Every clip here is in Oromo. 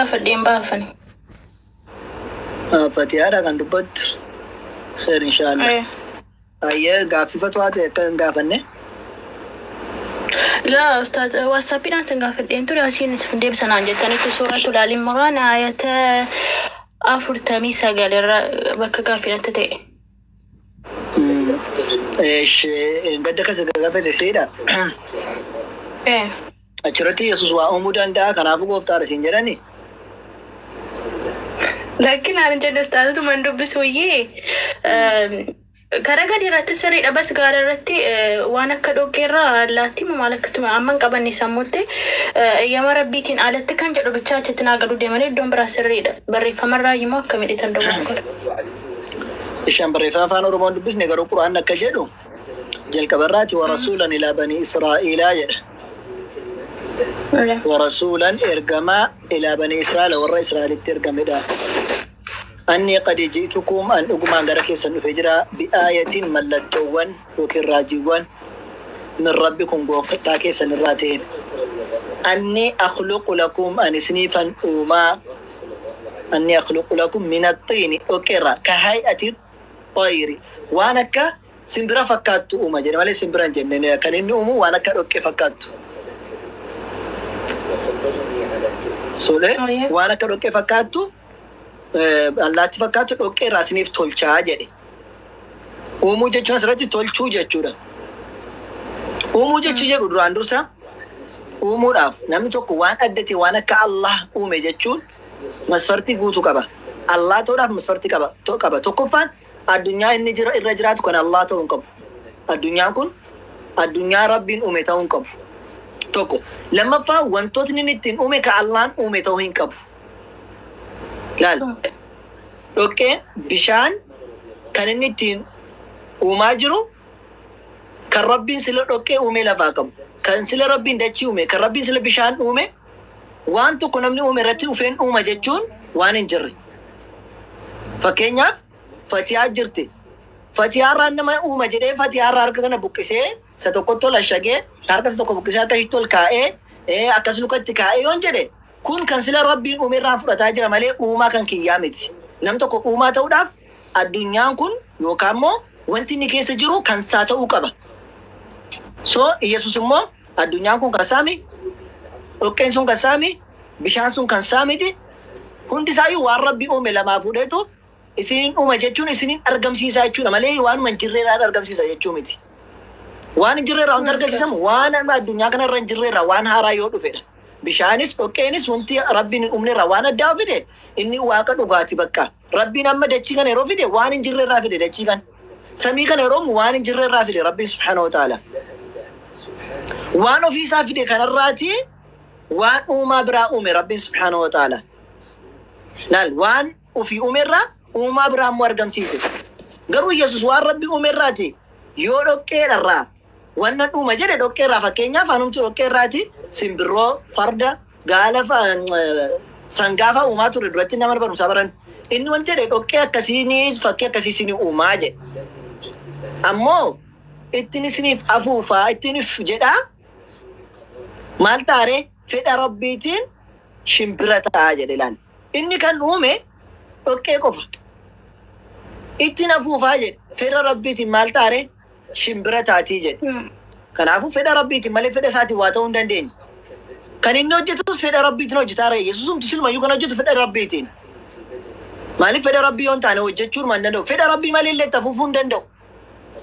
Gaafadheen baafani. Fatihaadha kan dubbattu. Kheer inshaallah. Ayyee, gaaffii fatwaa ta'e akka hin gaafanne. Laa ustaaz, WhatsAppiidhaan sin gaafadheen ture, asiin isin deebisanaan jettanitti. Suuratu Al Imraan ayata 49 irra bakka gaaffii natti ta'e. Ishee gadda keessa gaafate siidha. Achirratti Yesuus waa uumuu danda'a, kanaafuu gooftaadha siin jedhani. Lakkin, ani jedhe ustaazatu man dubbisuyyee karaa gadi irratti sirriidha, bas gaara irratti waan akka dhoqqeerraa allaattii moo maal akkasuma amma hin qabanne sammuutti, eeyyama rabbiitiin alatti kan jedhu bichaa achitti naa galuu deemanii, iddoon biraa sirriidha. Barreeffamarraa immoo akka midhitan dogoggora. Ishaan barreeffama afaan Oromoon dubbisne, garuu Qura'aan akka jedhu jalqabarraati "ورسولا إلى بني إسرائيل" jedha. ورسولا ergamaa, إلى بني إسرائيل warra Israa'elitti ergamedha. أني قد جئتكم an dhugumaan gara keessan dhufee jira, بآية mallattoowwan yookiin raajiiwwan, من ربكم gooftaa keessan irraa ta'een. أني أخلق لكم an isiniifan uumaa, أني أخلق لكم من الطين dhoqqeerraa, كهيئة الطير waan akka simbira fakkaattu uuma jedhe malee simbira hin jenne. Kan inni uumu waan akka dhoqqee fakkaattu. Sole waan akka dhoqqee fakkaattu, allaatti fakkaattu dhoqqee irraa isiniif tolchaa jedhe. Uumuu jechuun asirratti tolchuu jechuudha. Uumuu jechuu jedhu duraan dursa uumuudhaaf namni tokko waan adda ta'e, waan akka Allah uume jechuun masfartii guutuu qaba. Allah ta'uudhaaf masfartii qaba. Qaba. Tokkoffaan, addunyaa inni jira irra jiraatu kan Allah ta'uu hin qabu. Addunyaan kun addunyaa Rabbiin uume ta'uu hin qabu. Tokko. Lammaffaa, wantootni inni ittiin uume kan Allahn uume ta'uu hin qabu. Laal. Dhoqqeen, bishaan kan inni ittiin uumaa jiru kan Rabbiin sila dhoqqee uumee lafaa qabu. Kan sila Rabbiin dachii uume, kan Rabbiin sila bishaan uume, waan tokko namni uume irratti dhufeen uuma jechuun waan hin jirre. Fakkeenyaaf, Fatiyaa jirti. Fatiyaarraan nama uuma jedhee Fatiyaarraa harka kana buqqisee isa tokkotti ol ashagee, harka isa tokko buqqisee akka ishitti ol kaa'ee, akkas lukatti kaa'ee yoon jedhe, kun kan sila Rabbiin uume irraa fudhataa jira malee uumaa kan kiyyaa miti. Nam tokko uumaa ta'uudhaaf addunyaan kun yookaan immoo wanti inni keessa jiru kan isaa ta'uu qaba. So Yesus immoo addunyaan kun kan saami, dhoqqeen sun kan saami, bishaan sun kan saamiti. Hundi isaayyuu waan Rabbi uume lamaa fuudheetu isiniin uuma jechuun isiniin argamsiisaa jechuudha malee waanuma hin jirreerraa argamsiisa jechuu miti. Waan hin jirreerraa wanti argamsiisamu waan addunyaa kanarra hin jirreerraa waan haaraa yoo dhufedha. Bishaanis dhoqqeenis wanti Rabbiin hin uumnerraa waan addaa fide inni waaqa dhugaati bakka. Rabbiin amma dachii kana yeroo fide waan hin jirreerraa fide dachii kana. Samii kana yeroo uumu waan hin jirreerraa fide Rabbiin سبحانه وتعالى. Waan ofiisaa fide kanarraati waan uumaa biraa uume Rabbiin سبحانه وتعالى. Laal, waan ofii uumerraa uumaa biraa immoo argamsiise. Garuu Yesus waan Rabbi uumerraati yoo dhoqqeedharraa wannan uuma jedhe, dhoqqeerraa fakkeenyaaf anumtu dhoqqeerraati simbirroo, farda, gaala, sangaa fa'a uumaa ture duratti nama barumsaa baran. Inni wanti jedhe dhoqqee akkasiinis fakkii akkasii isinii uumaa jedhe. Ammoo ittiin isiniif afuufaa ittiin if jedhaa maal taaree fedha Rabbiitiin shimbira ta'a jedhe laal. Inni kan uume dhoqqee qofa. Ittiin afuufaa jedhe, fedha Rabbiitiin maal taaree shimbira taatii jedhe. Kanaafuu fedha Rabbiitiin malee fedha isaatiin waa ta'uu hin dandeenye. Kan inni hojjetus fedha Rabbiitiin hojjetaa ree. Yesuusumtu silumayyuu kan hojjetu fedha Rabbiitiin. Maaliif fedha Rabbii yoo hin taane hojjechuun hin danda'u. Fedha Rabbii malee illee itti afuufuu hin danda'u.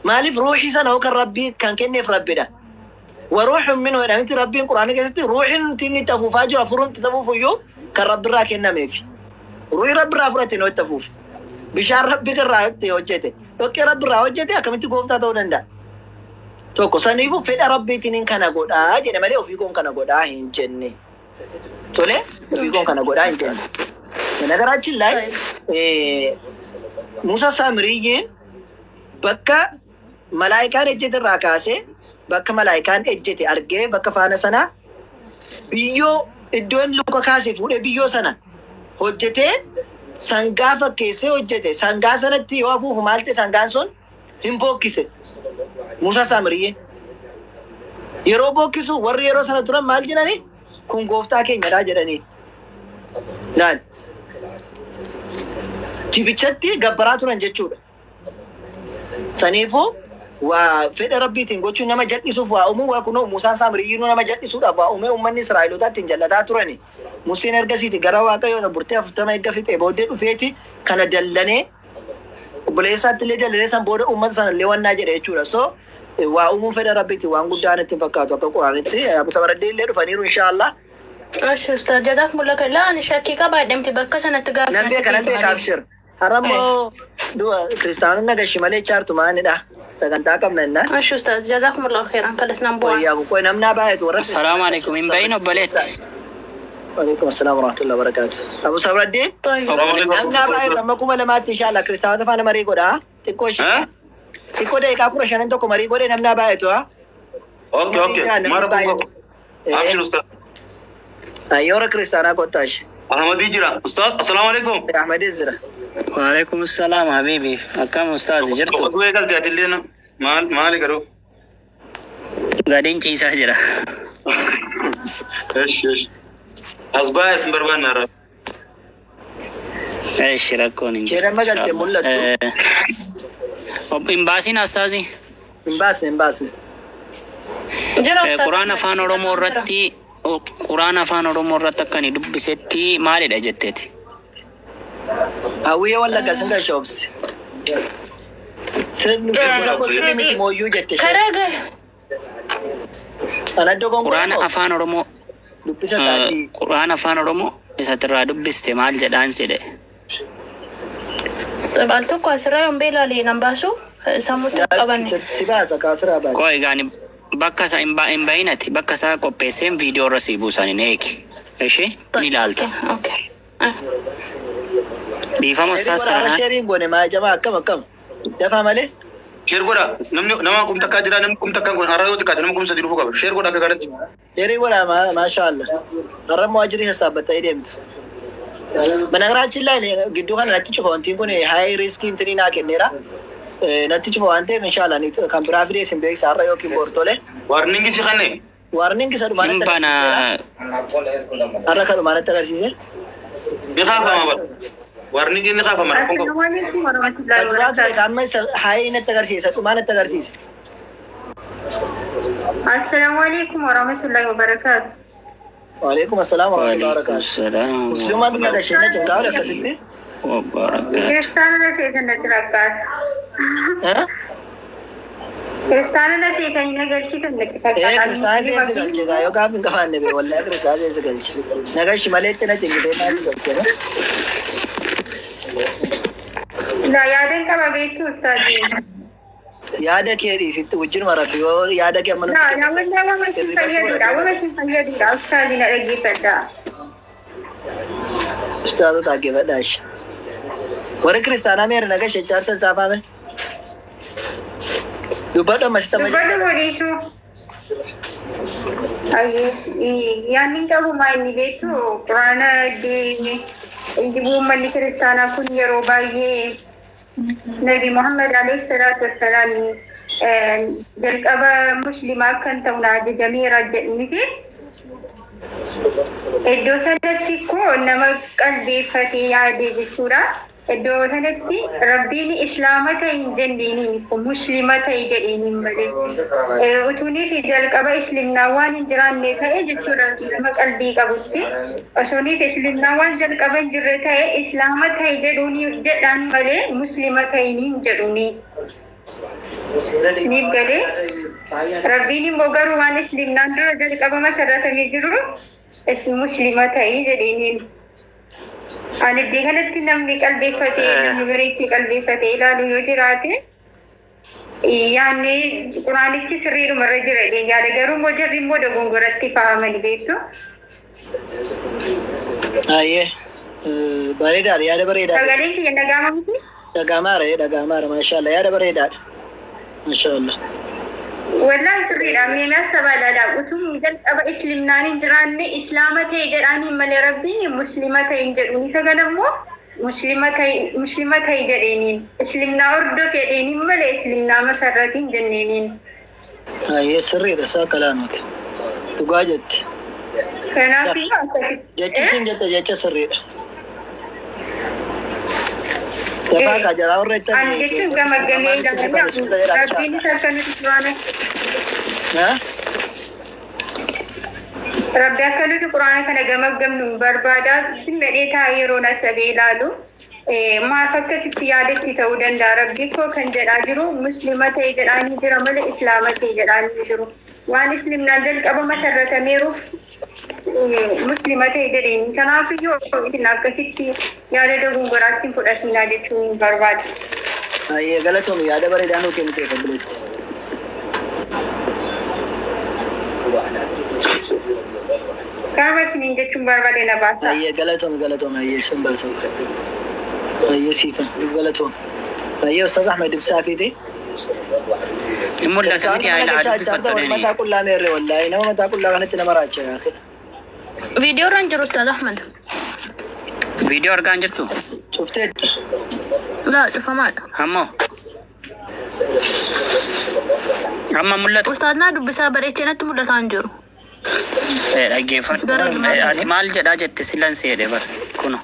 Maaliif ruuxii sana kan Rabbii kan kenneef Rabbidha. وروح منه jedhamti Rabbiin Quraana keessatti. Ruuxiin inni itti afuufaa jiru, hafuurri itti afuufu iyyuu kan Rabbirraa kennameef. Ruuxii Rabbirraa fudhate noo itti afuufe. Bishaan Rabbi irraa itti hojjete. Dhoqqee Rabbirraa hojjete, akkamitti gooftaa ta'uu danda'a? Tokko saniifuu fedha Rabbiitiin kana godhaa jedhe malee ofii koon kana godhaa hin jenne. Tole, ofii koon kana godhaa hin jenne. በነገራችን ላይ Musa Saamiriyyeen bakka malaayikaan ejjete irraa kaasee, bakka malaayikaan ejjete argee, bakka faana sanaa biyyoo iddoo inni luka kaasee fuudhee biyyoo sana hojjetee sangaa fakkeessee hojjete. Sangaa sanatti yoo afuufu maal ta'e? Sangaan sun hin bookkise. Musa Saamiriyyeen yeroo bookkisu warri yeroo sana turan maal jedhani? "Kun gooftaa keenyadha" jedhanii. Laal. Jibichatti gabbaraa turan jechuudha. Saniifuu waa fedha Rabbiitiin gochuun nama jal'isuuf waa uumuu, waa kunoo Muusaan Saamiriyyinuu nama jal'isuudhaaf waa uumee uummanni Israa'elootaa ittiin jallataa turani. Museen ergasiiti gara Waaqayyoo burtee 40 eegga fixee booddee dhufeeti kana dallanee obboleessaatti illee dallanee san booda uummata sana illee wannaa jedhe jechuudha. So waa uumuun fedha Rabbiitiin waan guddaa natti hin fakkaatu akka Quraanitti. Abu Sabaraddee illee dhufaniiru inshaallah. Ashi ustaaz, jazakumullah khair. Laa, ani shakkii qabaadhe miti, bakka sanatti gaaffii Nan natti beeka, nan ta'eeti beeka, malee. abshir. Har'a immoo du'a kiristaanonni nagashi malee chaartu maanidha. Sagantaa qabna innaan. Ashi ustaaz, jazakumullah khairan, kalas nan bu'aa. Wayyaa qoy namnaa baay'atu warra Assalaamu alaikum. Hin bahin, obboleetti. Waalaikum assalam warahmatullahi wabarakatuh. Abu Sabraddiin Tayyib. namnaa baay'atu amma 2000tti inshallah kiristaanota faana marii godhaa. Xiqqoo ishee. Xiqqoo daqiiqaa 15 tokko marii godhee namnaa baay'atu haa. Okay. Namni Mara baay'atu. Abshir ustaz. Ayyoora kiristaanaa kottaa ishee. Ahmadi jira. Ustaz, assalamu alaikum. Ahmadis jira. Waalaikum salaam habibi. Akkam ustaazi, jirtu? Oduu eegalte atillee maal maali garuu? Gadiin ciisaa jira. Esh esh. As baay'ee isin barbaanna har'a. Eesh, rakkoon hin Isheen amma galte mul'attu. Hin baasin, ustaazi. Hin baasne, hin baasne. Jira ustaaz. Quraan afaan Oromoo irratti, Quraan afaan Oromoo irratti akka ani dubbisetti maalidha jetteeti? Hawwiyya Wallagga sin gasha obsi. Sirni dubbisa koo sirri miti mooyyuu jette isheen. Karaa gal. Ana iddoo Quraana gongola afaan Oromoo dubbisa isaatii. Quraan afaan Oromoo isatirraa dubbiste maal jedhaan jedhe? Al tokko asirraa yoon beelaalee nan baasu sammuutti qabanne. Si baasa, kaasiraa baasa. Koo egaan bakka isaa hin bayinati, bakka isaa qopheesseen viidiyoo irra sii buusan hin eegi. Ishee ni ilaalta. Okay. Dhiifama ustaas Farhaan. Sheeriin goone maa jamaa, akkam akkam dafaa malee. Share godha. Namni nama kum takkaa jira, namni kum takkaa kun har'a yoo xiqqaate nama 3000 dhufuu qaba. Share godha akka gaariitti. Sheerii godhaa, maasha Allah. Har'a immoo ajirii sassaabbattanii deemtu. በነገራችን ላይ gidduu kana natti cufa wantiin kun high risk intinii naa kenneera. Natti cufa waan ta'eef inshallah kan biraa fidee isin beeksisa har'a yookiin boru, tole. Warning si kanne. Warning isa Hin dhumaanatti bana. agarsiiseera. Har'a kan dhumaanatti agarsiise. Ni kaafama bara. Warning ni kaafama. Rakkoon qabu. Assalamu alaikum warahmatullahi Kan duraa ture wabarakatuh. kan amma isa high natti agarsiise, isa dhumaa natti agarsiise. Assalamu alaikum warahmatullahi wabarakatuh. Waalaikum assalam warahmatullahi Waalaikum wabarakatuh. salaam Musliimaan biyya gashee na cinqaa akkasitti. wabarakaatu. Kiristaana na seetan natti fakkaata. Eh? Kiristaana na seetanii na galchitan natti Eh, fakkaata. kiristaana seensi galche gaa, yoo gaaf hin qabaanne bee wallahi kiristaana seensi galche. Nagashi malee itti na cingitee naa galche. La, yaadan qaba beektu ustaazii. Yaada kee dhiisitti wajjinuma rabbi yoo yaada kee amma La, nutti namoonni nama isin fayyadudha. Nama isin fayyadudha. Ustaazii na dhaggeeffadha. Ustaazota dhaggeeffadhaa ishee. Warri kiristaanaa meera nagashi jechaartan saafame. Dubbadhu ammasitti amma. Dubbadhu godhiisu. Yaadni qabu maa inni beektu, quraana uummanni kiristaanaa kun yeroo baay'ee Nabi Muhammad alayhi salaatu wassalaam jalqaba muslimaa kan ta'u na ajajameera jedhaniiti. Iddoo sanatti koo nama qalbeeffatee yaade jechuudha. Iddoo sanatti Rabbiin islaama ta'e hin jenneeniin, muslima ta'e jedheeniin malee. Utuuniif jalqaba islimnaa waan hin jiraanne ta'e jechuudha, nama qalbii qabutti. Osooniif islimnaa waan jalqaba hin jirre ta'e, islaama ta'e jedhuuni jedhaan malee muslima ta'e hin jedhuuni. Isiniif galee? Rabbiin immoo garuu waan islimnaan dura jalqaba masarratamee jiru muslima ta'e jedheeniin. Ani iddoo kanatti namni qalbeeffatee, namni bareechee qalbeeffatee ilaalu yoo jiraate, yaanni quraanichi sirriidhuma irra jira jedhee yaada. Garuu immoo jarri immoo dogongoratti fahamanii beektu. Ayyee bareedaadha, yaada bareedaadha. Sagaleen kiyya dhaga'ama miti? Dhaga'amaara, dhaga'amaara, maashaallah, yaada bareedaadha. Maashaallah. Wallahi sirriidha. Meemaa saba ilaala. Utuu jalqaba islimnaan hin jiraanne islaama ta'e jedhaaniin malee Rabbiin muslima ta'e hin jedhu. Isa kana immoo muslima ta'e jedheeniin. Islimnaa hordof jedheeniin malee islimnaa masarratiin jenneeniin. Ayyee, sirriidha isaa kalaamati. Dhugaa jetti. Kanaaf iyyuu akkasitti. Jechi isin jette jecha sirriidha. Gabaa qajaraa warra itti Ani jechuun gamaggamee ilaalu rabbiin isa akka nuti quraana Rabbi akka nuti quraana kana gamaggamnu hin barbaada. Simmadhee taa'ee yeroo nasabee ilaalu maaf akkasitti yaadatti ta'uu danda'a. Rabbi koo kan jedhaa jiru muslima ta'e jedhaanii jira malee islaama ta'e jedhaanii jiru. Waan islimnaan jalqaba masarratameeruuf muslima ta'e jedheen. Kanaaf iyyuu isin akkasitti yaada dogongoraatti hin fudhatinaa jechuun hin barbaada. Baay'ee galatoom yaada bareedaa nuu kennite obboleetti. Qaama isiniin jechuun barbaade na baasa. Baay'ee galatoom galatoom baay'ee sin baasa. Baay'ee siifan galatoom. Baay'ee Ustaaz Ahmed ibsaa fiite. Hin mul'ata miti haa ilaa dubbifattu Mataa qullaa meerre wallaahi nama mataa qullaa kanatti nama raacha yaa akhi. Viidiyoo irra hin jiru Ustaaz Ahmed. Viidiyoo argaa hin jirtu? Cufteetti. Laa cufamaadha. Ammoo. Amma mul'atu. Ustaaz naa dubbisaa bareechee natti mul'ataa hin jiru. Dhaggeeffadhu. Gara Ati maal jedhaa jette silan seedhe bar kuno.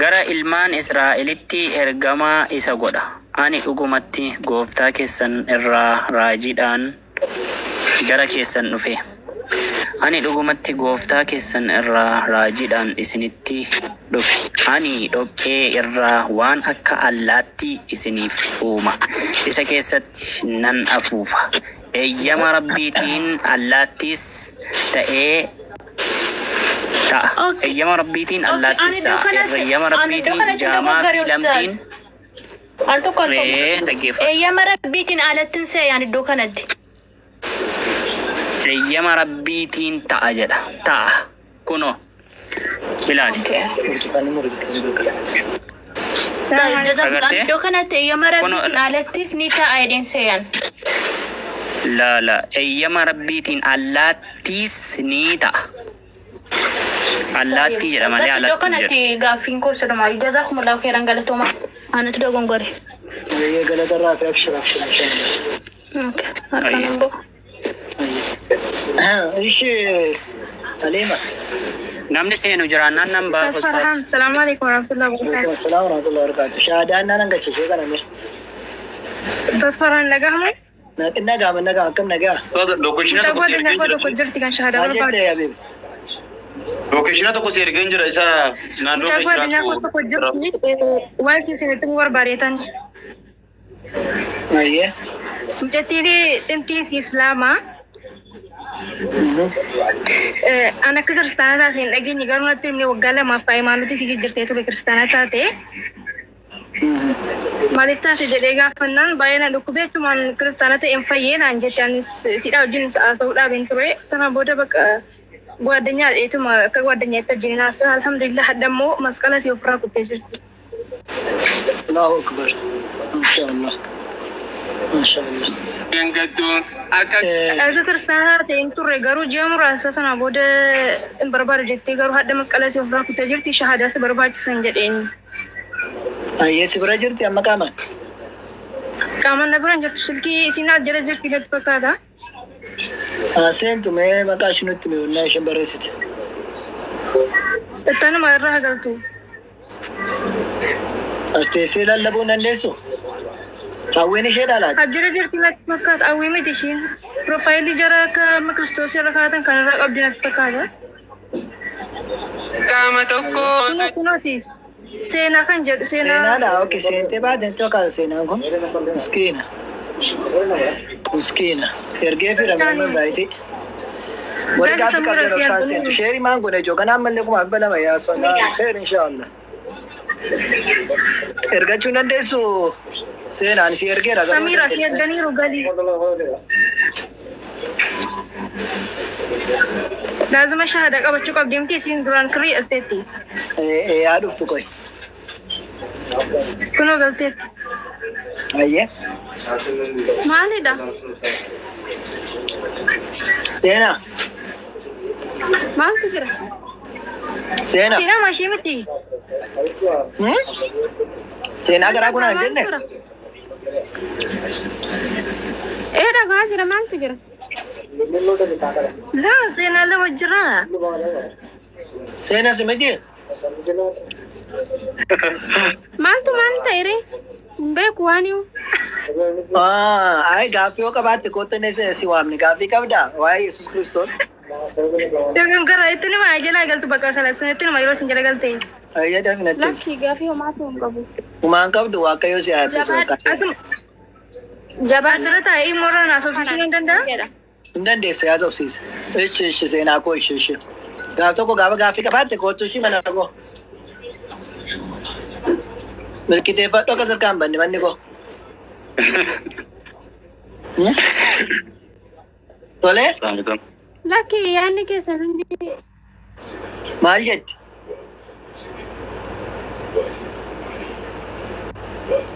Gara ilmaan Israa'elitti ergamaa isa godha. Ani dhugumatti gooftaa keessan irraa raajiidhaan gara keessan dhufe. Ani dhugumatti gooftaa keessan irraa raajiidhaan isinitti dhufe. Ani dhoqqee irraa waan akka allaattii isiniif uuma. Isa keessatti nan afuufa. Eeyyama Rabbiitiin allaattiis ta'ee ta'a. Okay. Eeyyama Rabbiitiin Okay, ani allaattiis iddoo ta'a. kanatti Eeyyama ani iddoo Rabbiitiin kanatti jaamaa dogoggore fi Ustaaz. lamxiin Al tokko al tokko. Ee, dhaggeeffadhu. Eeyyama Rabbiitiin alattiin seeyaan iddoo kanatti. Eeyyama Rabbiitiin ta'a jedha. Ta'a. Kunoo. Ilaali. Okay. Burtukaanni murgi. Jazakallah. Agartee? Iddoo kanatti eeyyama Kunoo. Rabbiitiin alattis ni ta'a jedheen seeyaan. La la. Eeyyama Rabbiitiin allaattiis ni ta'a. Allaattii jedha malee Bas iddoo alattiin jedha. kanatti gaaffiin koo sodoma. Jazakumullahu khairan galatooma. Anatu dogongore. Baay'ee galatarraa fi abshir abshir inshallah. Okay. Akkanan bo'u. Ishi Aleema. Namni seenu jiraannaan nan baaf Ustaz Farhan, ustaas. Assalamu alaikum warahmatullahi Waalaikum wabarakatuh. assalam warahmatullahi wabarakatuh. Shahaadaan naan hangacha ishee kana mee. Ustaz Farhan dhagahama? Nagaa nagaa akkam nagaa. Lookeshiina Mucaa tokko si godina ergeen koo jira. tokko jirti kan shahadaa Maal barbaadu. jette Habiib? Lookeshiina tokko si ergeen jira isa naannoo Mucaa kee godina koo jiraatu. tokko jirti waan isin isinitti himuu barbaadeetan. Baay'ee. Mucattiin xintiin Islaamaa. An akka kiristaanaa taate hin dhageenye garuu natti himne waggaa lamaaf haayimaanotii si jijjiirtee ture kiristaanaa taate. Maaliif taate jedhee gaafannaan baay'ee na dhukkubee achumaan kiristaana ta'e hin fayyee naan jette anis sidhaa wajjin haasa'uu dhaabeen ture. Sana booda bakka gwaaddanyaa dheetuma akka gwaaddanyaatti wajjin haasa'a alhamdulillah hadda immoo masqala si ofirraa kuttee jirti. Allahu akbar. Masha Allah. Masha Allah. Erga kiristaanaa taate hin turre garuu ji'a muraasa sana booda hin barbaadu jettee garuu hadda masqala si ofirraa kuttee jirti shahadaa si barbaachisan jedheen. Baay'ee si bira jirti amma qaamaan? Qaamaan na bira hin jirtu silkii isiin jala jirti natti fakkaata. Seentu mee maqaa ishee nutti himi onnaa isheen barreessite. Ittaanuma irraa hagaltu. As teessee lallabuu hin dandeessu? Hawwiin ishee dhalaati. Hajjira jirti natti fakkaata. Hawwii miti ishiin. Piroofaayilii jara akka amma kiristoos irra kaatan kan irraa qabdi natti fakkaata. Qaama tokko Kunoo kunooti. Seenaa kan jedhu seenaa. Seenaadha. Okay, seentee baate natti fakkaata seenaan kun. Miskiina. Miskiina. Ergee fi ramee baay'ee. Warri Gaari gaaffii sammuu qabdan irra si obsaan argamu. seentu. Sheerii maan godhe ijoo kanaan mallee kumaaf balama yaa sonaa kheer inshaallah. Ergachuu hin dandeessu seenaan si ergeera. Garuu Samiira si erganiiru galii. Laazima shahaadaa qabachuu qabdi miti isiin duraan kirrii dhalteetti. Yaa dhuftu qoy. Kunoo galteetti. Ayyee. Maalidha? Seenaa. Maaltu jira? Seenaa. Seenaa mashii miti. Seenaa garaa kunaa hin jenne? Ee dhagaa jira maaltu jira? Laa seenaa lama jira. Seenaa si miti? Maaltu maal ta'e ree? Hin beeku waan himu. Ay, gaaffii yoo qabaatte kootu inni si waamne gaaffii qabdaa waa'ee Yesuus Kiristoos. Gara itti nima jala galtu bakka kana sunitti nima yeroo isin jala galte. Ayya dafinatti. Lakki gaaffii homaatu hin qabu. Humaan qabdu Waaqayyo si haa eebbisu. Asuma. Jabaa asirra taa'ee immoo naaf sobsiisuu hin danda'a? Jedha. Hin dandeessa yaa sobsiisa. Ishi ishi seenaa koo ishi ishi. Gaaf tokko gaafa gaaffii qabaatte kootu ishii mana koo. Milkiteeffadhu akka sirkaan banne manni koo. Tolee Lakki yaadni keessan hundi maal jetti?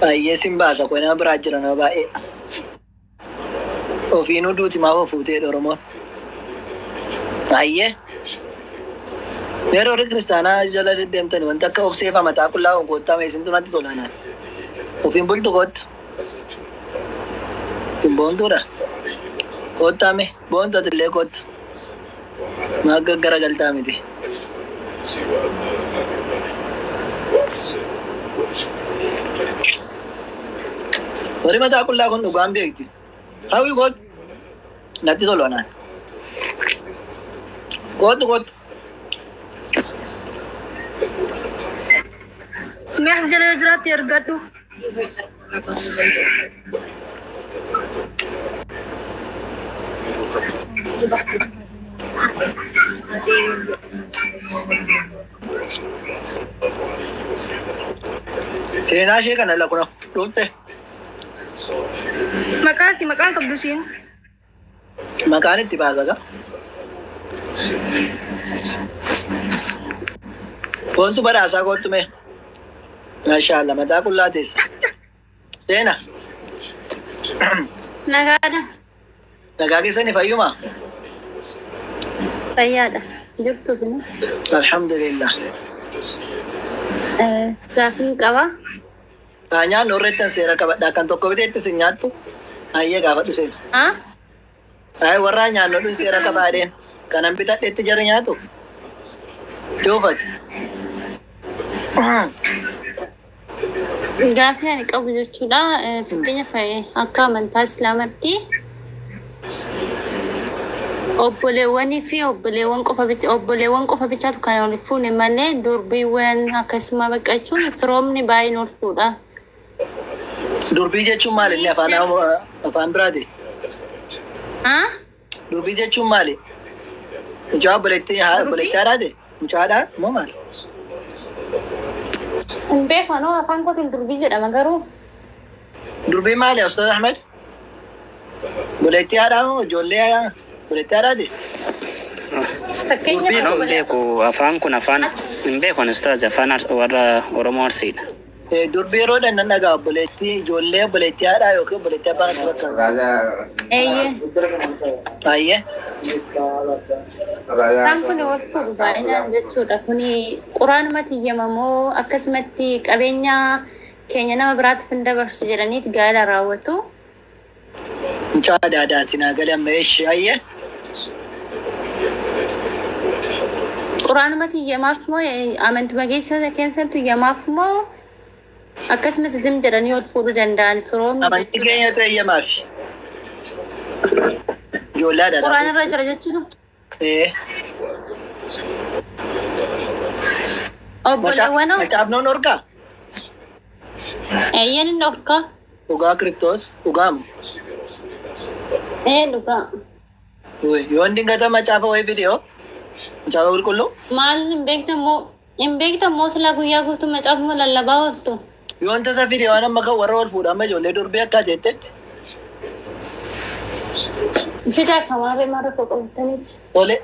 Baay'ee sin baasa koo nama biraa jira nama baay'ee. Ofiinuu duuti maaf of fuutee Oromoon. Baay'ee. Yeroo warri kiristaanaa jala deddeemtani wanti akka obseef mataa qullaa konkootaa isintu natti tolanaan. Ofiin bultu kootu. Ofiin boontuudha. Koottaame boontu atillee kootu. Maa garagaltaa miti. Warri mataa qullaa kun dhugaan beekti. Hawwi kootu. Natti tolanaan. Kootu kootu. Mi'as jala yoo jiraatte argadhu. Seenaa ishee kana lakuna dhufte. Maqaan si maqaan qabdu siin. Maqaan itti baasa gaa. Boontu badhaasaa kootu mee. Maashaallah mataa qullaa teessa. Seena Nagaadha. nagaa keessanii fayyuma? Fayyaadha. Jirtu isin. Alhamdulillah. Gaaffii qaba. Haa nyaannu irrattan seera qabadha. Kan tokko biteetti sin nyaattu. Hayyee gaafadhu seena. Haa? Hayi warraa nyaannu dhun seera qabaadheen. Kanan bitadheetti jara nyaatu. Duufati. Gaaffii ani qabu jechuudha. Fakkeenyaaf akka amantaa Islaamaatti obboleewwanii fi obboleewwan qofa obboleewwan qofa bichaatu kan ol fuune malee durbiiwwan akkasuma baqachuun firoomni baay'een ol fuudha. Durbii jechuun maali inni afaan afaan biraati? Haa? Durbii jechuun maali? Mucaa obboleettii obboleettii haadhaati? Mucaa haadhaa moo maali? Hin beeku anoo afaan kootiin durbii jedhama garuu Durbii maali Ustaz Ahmed? Obboleettii haadhaa moo ijoollee obboleettii haadhaati? Fakkeenyaaf Hin beeku afaan kun afaan hin beeku ani ustaaz afaan warra Oromoo Arsiidha. Durbii yeroo dhannan dhagaa obboleettii ijoollee obboleettii haadhaa yookiin obboleettii abbaa natti fakkaata. Eeyyee. Baay'ee. Isaan kun wal fuudhu baay'inaan jechuudha. Kuni quraanumatti iyyamamoo akkasumatti qabeenya keenya nama biraatiif hin dabarsu jedhaniit gaa'ela raawwatu. Mucaa adaadaati naa galee amma eeshi ayyee. Quraanumatti iyyamaaf moo amantuma keessattu iyyamaaf moo akkasumatti zim jedhanii ol fuudhuu danda'an firoomni Amantii jechuudha. keenyatu eeyyamaaf. Ijoollee adaadhaa. Quraan irra jira jechuudha. Obboleewwan Macaafnoon orkaa? Eeyyeen inni orkaa. Dhugaa Kiristoos dhugaamu. Ee dhugaa. Yoon dingata macaafa wayii fide hoo? Macaafa qulqulluu? Maal hin beektamoo hin beektamoo silaa guyyaa guutuu macaafuma lallabaa ooltu. Yoon tasa fide waan amma kan warra wal fuudha amma ijoollee durbii akka jettetti. Fidaa kamaarree marra koo qabataniiti. Tole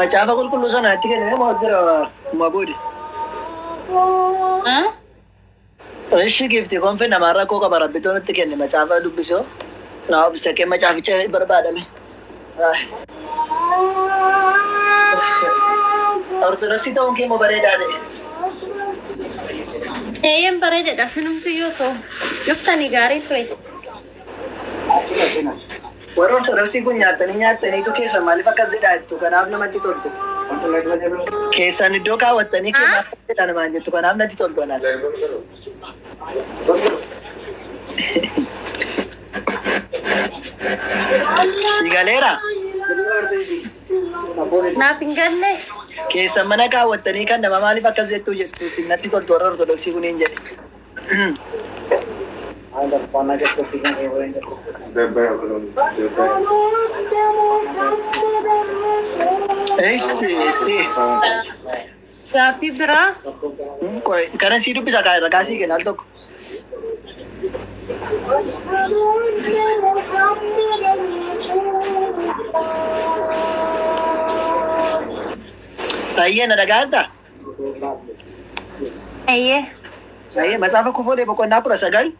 macaafa qulqulluu sana natti kennee moo as jira uma boodi. Ishi gifti konfe namaa rakkoo qaba rabbitoo nutti kenne macaafa dubbisoo. Naa obsa kee macaaficha barbaadame. Ortodoksii ta'uun kee immoo bareedaa ta'e. Eeyyeen bareedaadha sinumtu yoo ta'u dhuftanii gaarii ture. Warra Ortodoksii kun nyaatanii nyaattaniitu keessa maaliif akkas jedhaa jettu kanaaf namatti toltu. Keessaan iddoo kaawwattanii keenyaaf akkas jedhaa namaan jettu kanaaf natti toltu anaaf. Si galeera? Naaf hin galle. Keessan mana kaawwattanii kan nama maaliif akkas jettu jettu isin natti toltu warra Ortodoksii kuniin jedhe. Isti isti. Gaaffii biraa. Qoy kana sii dubbisa kaa irra kaasii kenna al tokko. Baay'ee na dhaga'anta? Ayyee. Baay'ee macaafa kufuudhee boqonnaa 19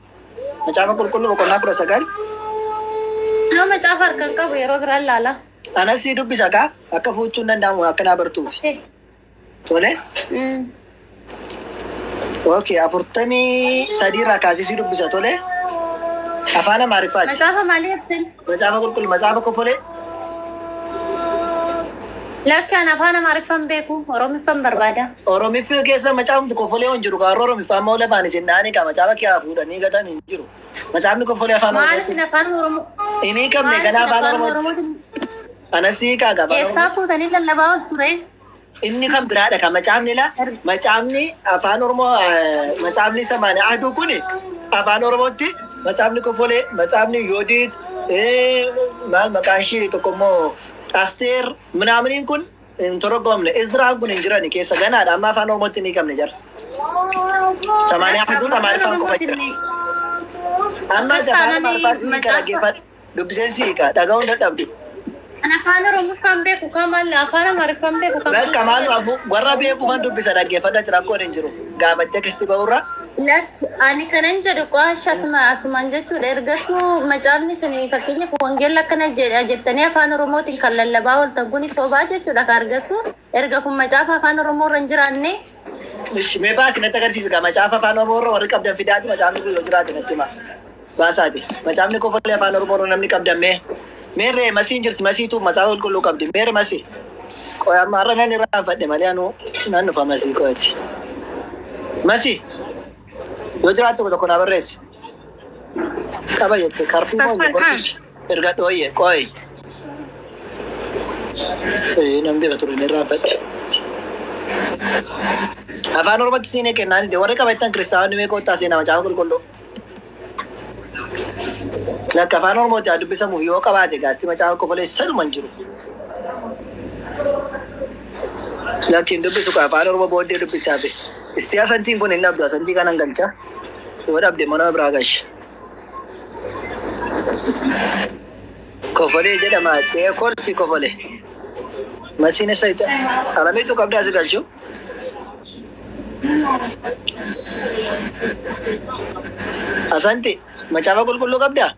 macaafa qulqulluu boqonnaa 19. Nama macaafa harkaan qabu yeroo biraan laala. Anas sii dubbisa kaa akka fuuchuun danda'amu akka naa bartuuf. Tole? Okay, 43 irraa kaasee sii dubbisa tole. Afaan Amaariffaati. Macaafa maalii jettan? Macaafa qulqulluu macaafa kufuudhee. Lakki ani afaan Amaariffaan beeku Oromiffaan barbaada. Oromiffi keessa macaafni kofolee hin jiru. Kaaroo Oromiffaa immoo lafaan isin dhahanii qaba. Macaafa kee fuudhanii gatan hin jiru. Macaafni kofolee afaan Maal Oromoo. isin afaan Oromoo? Inni qabne Maal ganaa isin afaan afaan Oromooti. Oromootiin? Anas hiikaa qaba. Eessaa fuutanii lallabaa ol ture? Inni kan biraadha kan macaafni la. Macaafni afaan Oromoo macaafni samaani aduu kuni afaan Oromootti macaafni kofolee macaafni Yoodiit maal maqaan ishee tokko immoo Asteer minaaminiin kun hin torogomne Izraan kun hin jirani keessa ganaadha amma afaan Oromootti ni qabne jara. Samaaniyaa aduun Amaariffaan qofa jira. Amma afaan Amaariffaa si hiika dhaggeeffadhu. Dubbiseen si hiika dhaga'uun dadhabdu. Ani afaan Oromoffaan beeku kan maal afaan Amaariffaan beeku kan Bakka maal afu warra beekuufan dubbisa dhaggeeffadha rakkoon hin jiru. Gaafattee akkasitti ba'urra. Lakki ani kanan jedhu qo'aasha asuma asumaan jechuudha. Ergasuu macaafni isin fakkeenyaaf wangeelli akkana jedha jettanii afaan Oromootiin kan lallabaa ooltan kun sobaa jechuudha ka ergasuu erga kun macaafa afaan Oromoo irra hin jiraanne. Ishi mee baasi natti agarsiisi gaa macaafa afaan Oromoo irra warri qabdan fidaati macaafni kun yoo jiraate natti hima. Baasaati. Macaafni kofolee afaan Oromoo irra namni qabdan mee. Meerree masiin jirti masiitu macaafa qulqulluu qabdi. Meerre masii. Qoy amma har'a nan irraanfadhe malee anuu nan dhufa masii qo'ati. Masii. Yoo jiraatu tokko tokko naa barreessi. Qaba jette karfii moo hin gortus. Erga dhooyye qoy. Nan beeka ture nan irraanfadhe. Afaan Oromootti siinee kennaan warri qabattan kiristaanonni mee koottaa seenaa macaafa qulqulluu. Lakka afaan Oromootti haa dubbisamuuf yoo qabaate gaasti macaafa kofolee sanuma hin jiru. Lakki hin dubbisu kaa afaan Oromoo booddee dubbisaa be. Isti asantiin kun hin dhabdu asantii kanan galcha. Yoo dhabde mana biraa galcha. Kofolee jedhama kolfi kofolee. Masiin isa ita. Alamiitu qabdaa si galchu. Asanti macaafa qulqulluu qabdaa?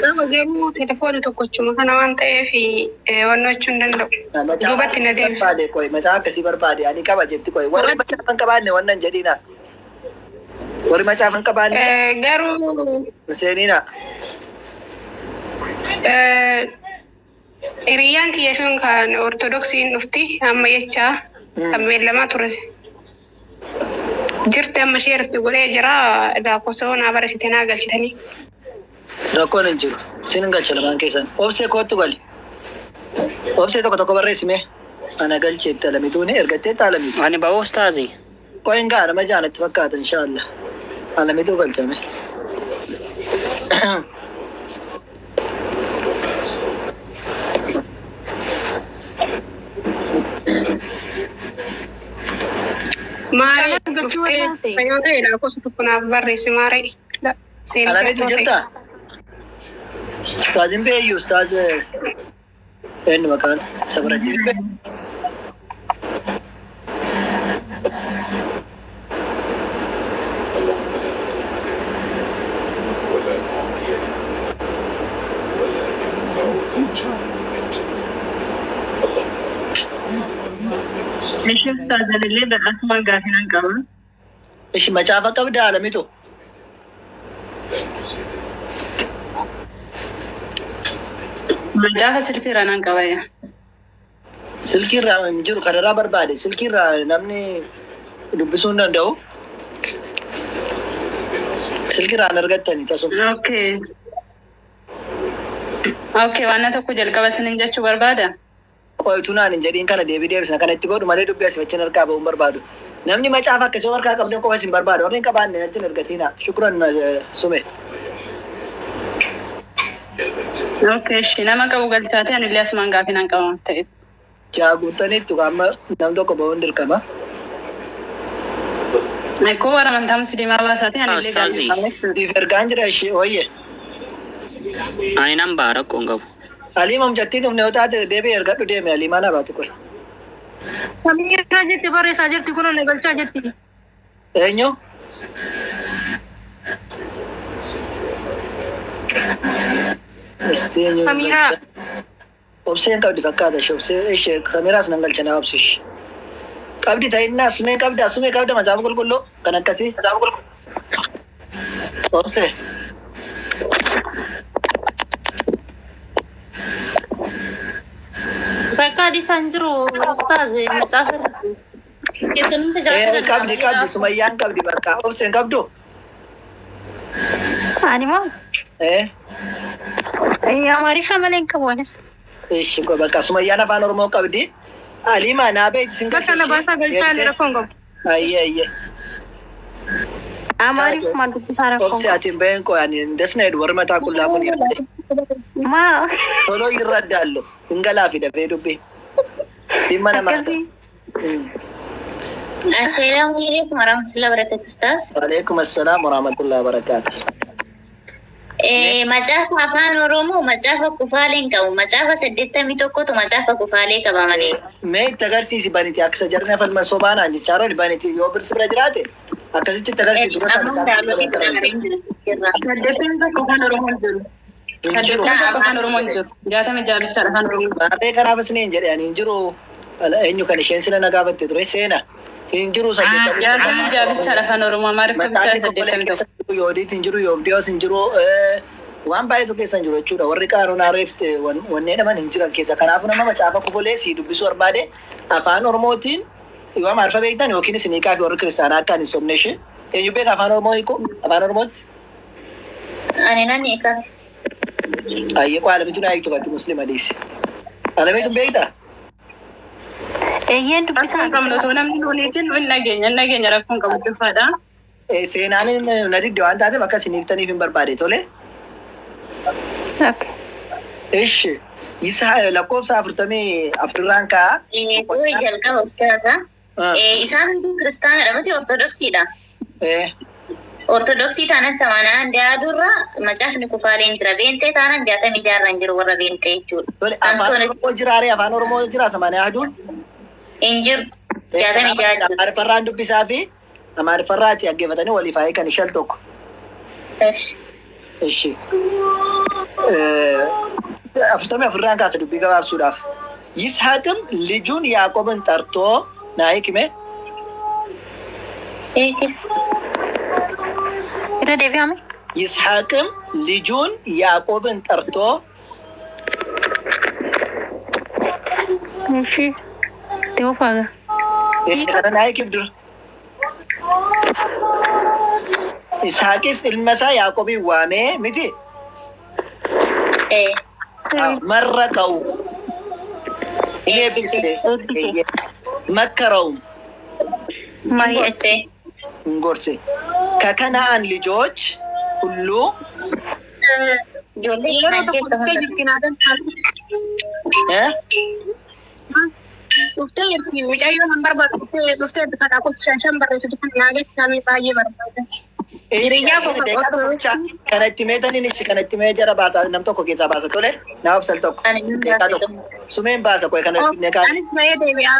Qaba garuu telefoona tokkochuma kana waan ta'eef wannoo jechuu hin danda'u. Duubatti na deebisa. Barbaade qoy macaafa akkasii barbaade ani qaba jetti qoy warri macaafa hin qabaanne wannan jedhina. Warri macaafa hin qabaanne Garuu seenina. Hiriyyaan kiyya sun kan ortodoksiin dhufti amma jechaa kan beellamaa ture. Jirti amma ishee irratti godhee jira lakkoofsa naa barreessite naa galchitanii. Rakkoon hin jiru. Isin hin galcha lamaan keessan. Obsee kootu gali. Obsee tokko tokko barreessime. Ana galcheetti alamituuni ergatteetti alamitu. Ani ba'uu ustaazi. Qoy hin ga'a nama jaanatti fakkaata inshaallah. Alamituu galchame. Maaree dhuftee yoo ta'e lakkoofsa tokko naaf barreessi maaree. Alamitu jirtaa? Ustaazin beeyyu ustaaz eenyu maqaan isa biratti Ishi ustaazanillee badhaasumaan gaafii nan qaba. Ishi macaafa qabdaa alamitu? Macaafa silkiirraa nan qaba yaa. Silkiirraa hin jiru kanarraa barbaade silkiirraa namni dubbisuu hin danda'u. Silkiirraa hin argattani tasuma. Okay. Okay, waan tokko jalqaba isiniin jechuu barbaada. Qoytuu naan hin jedhiin kana deebii deebisna kana itti godhu malee dubbii asii wajjin harkaa ba'uu hin barbaadu. Namni macaafa akkasii harkaa qabdan qofa isin barbaadu. Warri hin qabaanne natti hin argatiina. Shukran sume. Okay, ishi nama qabu galchaate anillee asumaan gaafii nan qaba waan ta'eef. Jaa guuttaniittu amma nam tokko ba'uun dirqama. Koo warra amantaa musliimaa baasaate anillee gaafii Ustaazi. qaba jechuudha. Siif ergaan jira ishee wayye. Ani nan ba'a rakkoo hin qabu. Aliima mucattiin dhufne yoo taate deebi'ee ergadhu deeme Aliimaa na baatu qoy. Samiirraa jetti barreessaa jirti kun na galchaa jetti. Eenyu? Isti eenyu Samiiraa. galcha? Obseen qabdi fakkaata ishee obsee ishee Samiiraas nan galcha naa obsi ishee. Qabdi ta'innaa sumee qabda sumee qabda macaafa qulqulluu kan akkasii. Macaafa qulqulluu. Obsee. Bakka isaan jiru ustaaz macaafa irratti. Keessanumti jiraachuu Qabdi danda'a. qabdi sumayyaan qabdi bakka obseen qabdu. Ani moo Amaariffa malee hin qabu anis. Ishi bakka sumayyaan afaan Oromoo qabdi. Aliimaa naa beekti sin Bakka na baasaa galchaa ani rakkoo hin qabu. Ayyee ayyee. Amaariffumaan dubbisaa rakkoo hin Obse ati hin baheen qoy ani dasna jedhu warri mataa qullaa kun yaadde. qabu. Maa Toloo irra addaallu hin galaafi dafee dubbii. Dhimma namaa akkasii. Assalaamu alaikum warahmatullahi wabarakatuh ustaaz. Waalaikum assalaam warahmatullahi wabarakaatu. Macaafa afaan Oromoo macaafa kufaalee hin qabu. Macaafa 81tu macaafa kufaalee qaba malee. Mee itti agarsiisi baniti akka jarri afaan sobaanaan jechaa rooli baniti yoo birsi bira jiraate akkasitti itti agarsiisi dura Amma isaa daawwatii godhaa hin jiru sirraa. 81 afaan Oromoo hin jiru. Hin jiru. 81 afaan Oromoo hin jiru. 66 bichaadha afaan Oromoo. Maarree kanaaf isiniin jedhe ani hin jiru eenyu kan isheen sila na gaafatte ture seena hin jiru 81 66 bichaadha afaan Oromoo. Amaariffa Mataan bichaadha qophiilee 81. keessa jiru yoodiit hin jiru yoobdiyoos hin jiru waan baay'eetu keessa hin jiru jechuudha. Warri qaaruun reefte wanneen dhaman hin jiran keessa. Kanaafuu nama macaafa kufulee sii dubbisuu barbaade afaan Oromootiin yoo Amaariffa beektan yookiin isin hiikaa fi warri kiristaanaa akka hin sobne ishee. Eenyu beeka afaan Oromoo hiiku? Afaan Oromootti? Ani nan hiika. Ayyee qaa alamitu naa hiiktu bakki musliima dhiisi. Alamitu beektaa? Eeyyeen Rakkoo dubbisaa hin qabnu otoo namni nuun jennu hin dhageenya hin dhageenya rakkoo hin qabu dhufaadha. Seenaan na didde waan taateef akka isin hiiktaniif hin barbaade tole. Okay. Ishi isa lakkoofsa 44rraan ka'a. Qoy jalqaba ustaaza. Isaan hunduu kiristaanadha miti ortodoksiidha. Ortodoksii taanaan samanaan daadurra macaafni kufaaleen jira. Beentee taanaan 66rra hin jiru warra beentee jechuudha. Tole afaan Oromoo jiraaree afaan Oromoo jira samaanii aduun. Hin jiru. 66 jiru. Amaariffarraan dubbisaa fi Amaariffarraati dhaggeeffatanii waliif haa hiikan ishal tokko. Ishi. 44rraan kaasa dubbii gabaabsuudhaaf. Yishaaqim lijuun Yaaqobin ጠርቶ naa hiikime. Irra deebi'ame. ይስሐቅም ልጁን ያዕቆብን ጠርቶ Ishi. Itti fufaaga. Kana naa hiikif dura. Ishaaqis ilma isaa Yaaqoobiin waamee miti መረቀው hin eebbise Eebbise. መከረውም Mari'ate. hin gorse ከከነአን ልጆች ሁሉ Ijoollee Yeroo kanaan tokko keessa dhuftee hunda. jirti naa galchaa. Dhuftee jirti mucayyoo kan barbaadu dhuftee dhuftee kadhaa qofa shan shan barreessitu kan naa galchaa baay'ee barbaada. Hiriyyaa koo kan Daqiiqaa tokko bicha kana itti meetaniin ishi kana itti mee jara baasa nam tokko keessaa baasa tole naa obsal tokko Ani nan daqiiqaa baase tokko sumeen baasa qoy kana itti meeqaa Anis bahee deebi'aa.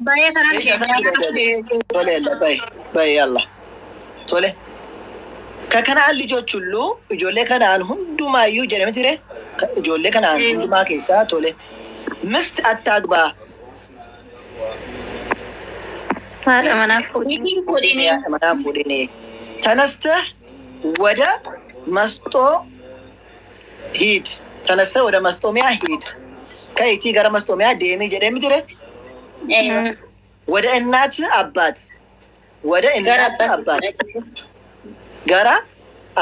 Bahee kanaan Meeshaa sana deebi'aa. tole yalla bayi bayi yalla tole ከከነአን ልጆች ሁሉ ijoollee kanaan hundumaayyuu jedhame ture ijoollee kanaan hundumaa keessaa tole ሚስት አታግባ Haadha manaa fuudhee. Niitiin fuudhini. manaa fuudhini ተነስተህ ወደ መስጦ ሂድ ተነስተህ ወደ መስጦሚያ ሂድ፣ ka'iitii gara Masxoomiyaa deemi jedhee mitire. ወደ እናት አባት፣ ወደ እናት አባት፣ gara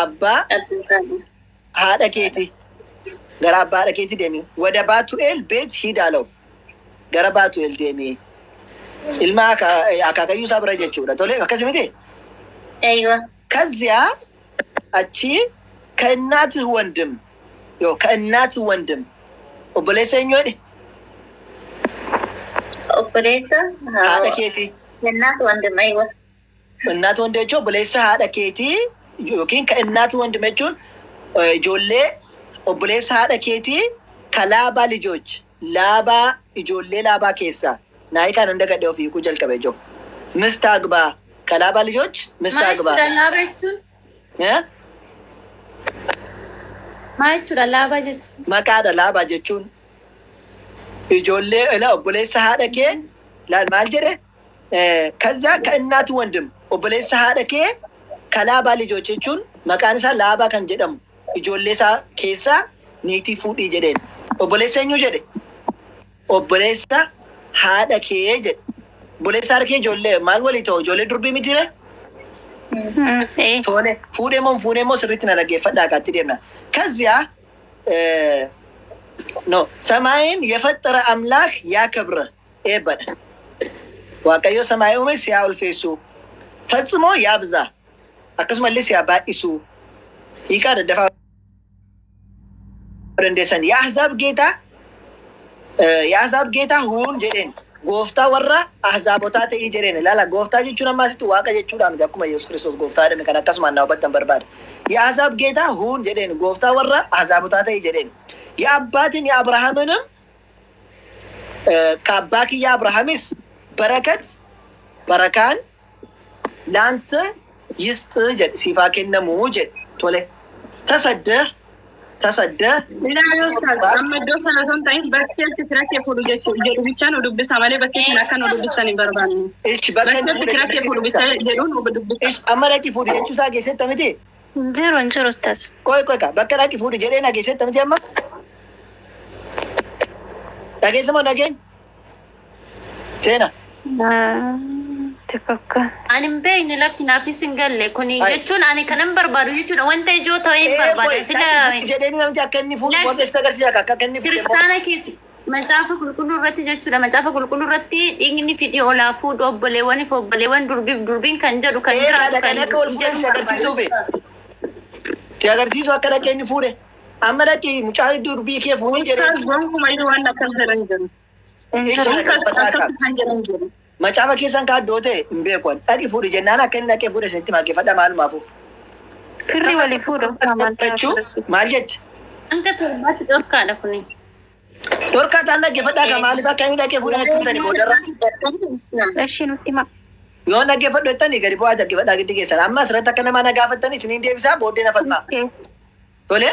abbaa haadha keetii, gara abbaa haadha keetii deemi. ወደ ባቱኤል ቤት ሂድ አለው። Gara Baatu'eel deemi. Ilma akaakayyuu isaa bira jechuudha. Tole, akkas miti? Aywa. ከዚያ achi ከእናትህ ወንድም yo ከእናትህ ወንድም obboleessa eenyu jedhe? Obboleessa haadha keetii. የእናት ወንድም aywa. እናት ወንድም jechuun obboleessa haadha keetii yookiin ከእናትህ ወንድም jechuun ijoollee obboleessa haadha keetii ከላባ ልጆች፣ Laabaa, ijoollee Laabaa keessaa naayii kan hunda gadhee ofii hiikuu jalqabe jiru. ሚስት አግባ፣ ከላባ ልጆች ሚስት Maal አግባ። jechuudha laaba jechuun? Eh? Maal jechuudha laaba jechuun? Maqaadha Laabaa jechuun. Ijoollee ila obboleessa haadha kee laal maal jedhe? ከዛ ከእናት ወንድም obboleessa haadha kee ከላባ ልጆች jechuun maqaan isaa Laabaa kan jedhamu ijoollee isaa keessaa niitii fuudhii jedheen. Obboleessa eenyu jedhe? Obboleessa haadha kee jedhe. Obboleessa haadha kee ijoollee maal walii ta'u? Ijoollee durbii mitiire? Tole, fuudhee moo hin fuudhee moo? Sirriitti na dhaggeeffadhaa, akaatti deemna. ከዚያ no ሰማይን የፈጠረ አምላክ ያከብርህ eebbadha. Waaqayyo ሰማይ uume si haa ulfeessu, ፈጽሞ ያብዛ, akkasumallee si haa baay'isu. Hiikaa daddafaa dandeessan. የአሕዛብ ጌታ፣ የአሕዛብ ጌታ ሁን jedheen. Gooftaa warra ahzaabotaa ta'ii jedheen. Ilaala, gooftaa jechuun amma asitti Waaqa jechuudha miti, akkuma Yesuus Kiristoos gooftaa jedhame kan akkasumaan na hubattan barbaada. የአሕዛብ ጌታ ሁን jedheen, gooftaa warra ahzaabotaa ta'ii jedheen. የአባትን የአብርሃምንም ከአባ kiyya አብርሃምስ በረከት barakaan ለአንተ ይስጥ jedhe, siif haa kennamu jedhe. Tole, ተሰደህ ተሰደህ Ilaa Ustaaz, amma iddoo sana osoo hin ta'in bakkeetti fira kee fuudhu jechuu jedhu bicha nu dubbisa malee bakkee sana akka nu dubbistan hin barbaannu. Ish, bakka inni Bakkeetti fira kee fuudhu bicha jedhu nu dubbisa. Ish, amma dhaqi fuudhi jechuu isaa keessatti miti? Jiru, hin jiru Ustaaz. Qoy, qoy, ka bakka dhaqi fuudhi jedhee na keessatti miti? Amma dhageessa moo dhageen seena? Tifakka. Ani hin beekne, lakki naafis hin galle kuni Ai. jechuun ani kanan barbaadu jechuudha, wanta ijoo ta'e hin barbaada sila. Jedhee namti akka inni fuudhu booda sitti agarsiisa akka inni fuudhe. Kiristaana keessa macaafa qulqulluu irratti jechuudha, macaafa qulqulluu irratti dhiigni fidhii olaa fuudhu obboleewwaniif obboleewwan, durbiif durbiin kan jedhu kan Ee, jiraatu dhaqanii kan akka wal fuudhan si jedhu agarsiisuufi. Si agarsiisu akka dhaqee inni fuudhe. Amma dhaqii mucaa durbii kee fuudhi jedhee. Ustaaz, gonkumayyuu waan akkas jedhan jiru. Ish, Akkas kan jedhan jiru. Macaafa keessan kaaddoo ta'e hin beeku. Dhaqi fuudhi jennaan akka inni dhaqee fuudhe isinitti maakeffadha maalumaafuu. Firri walii fuudhu maal? Jechuu maal jetti? Hanga 7tti dhorkaadha kuni. Dhorkaa ta'an dhaggeeffadhaa kan maaliif akka inni dhaqee fuudhe natti himtanii boodarra. Eshi, nutti hima. Yoo dhaggeeffadhu jettanii gadi bu'aa dhaggeeffadhaa giddi keessan. Amma asirratti akka nama na gaafattanii isiniin deebisaa, booddee na falmaa. Tole,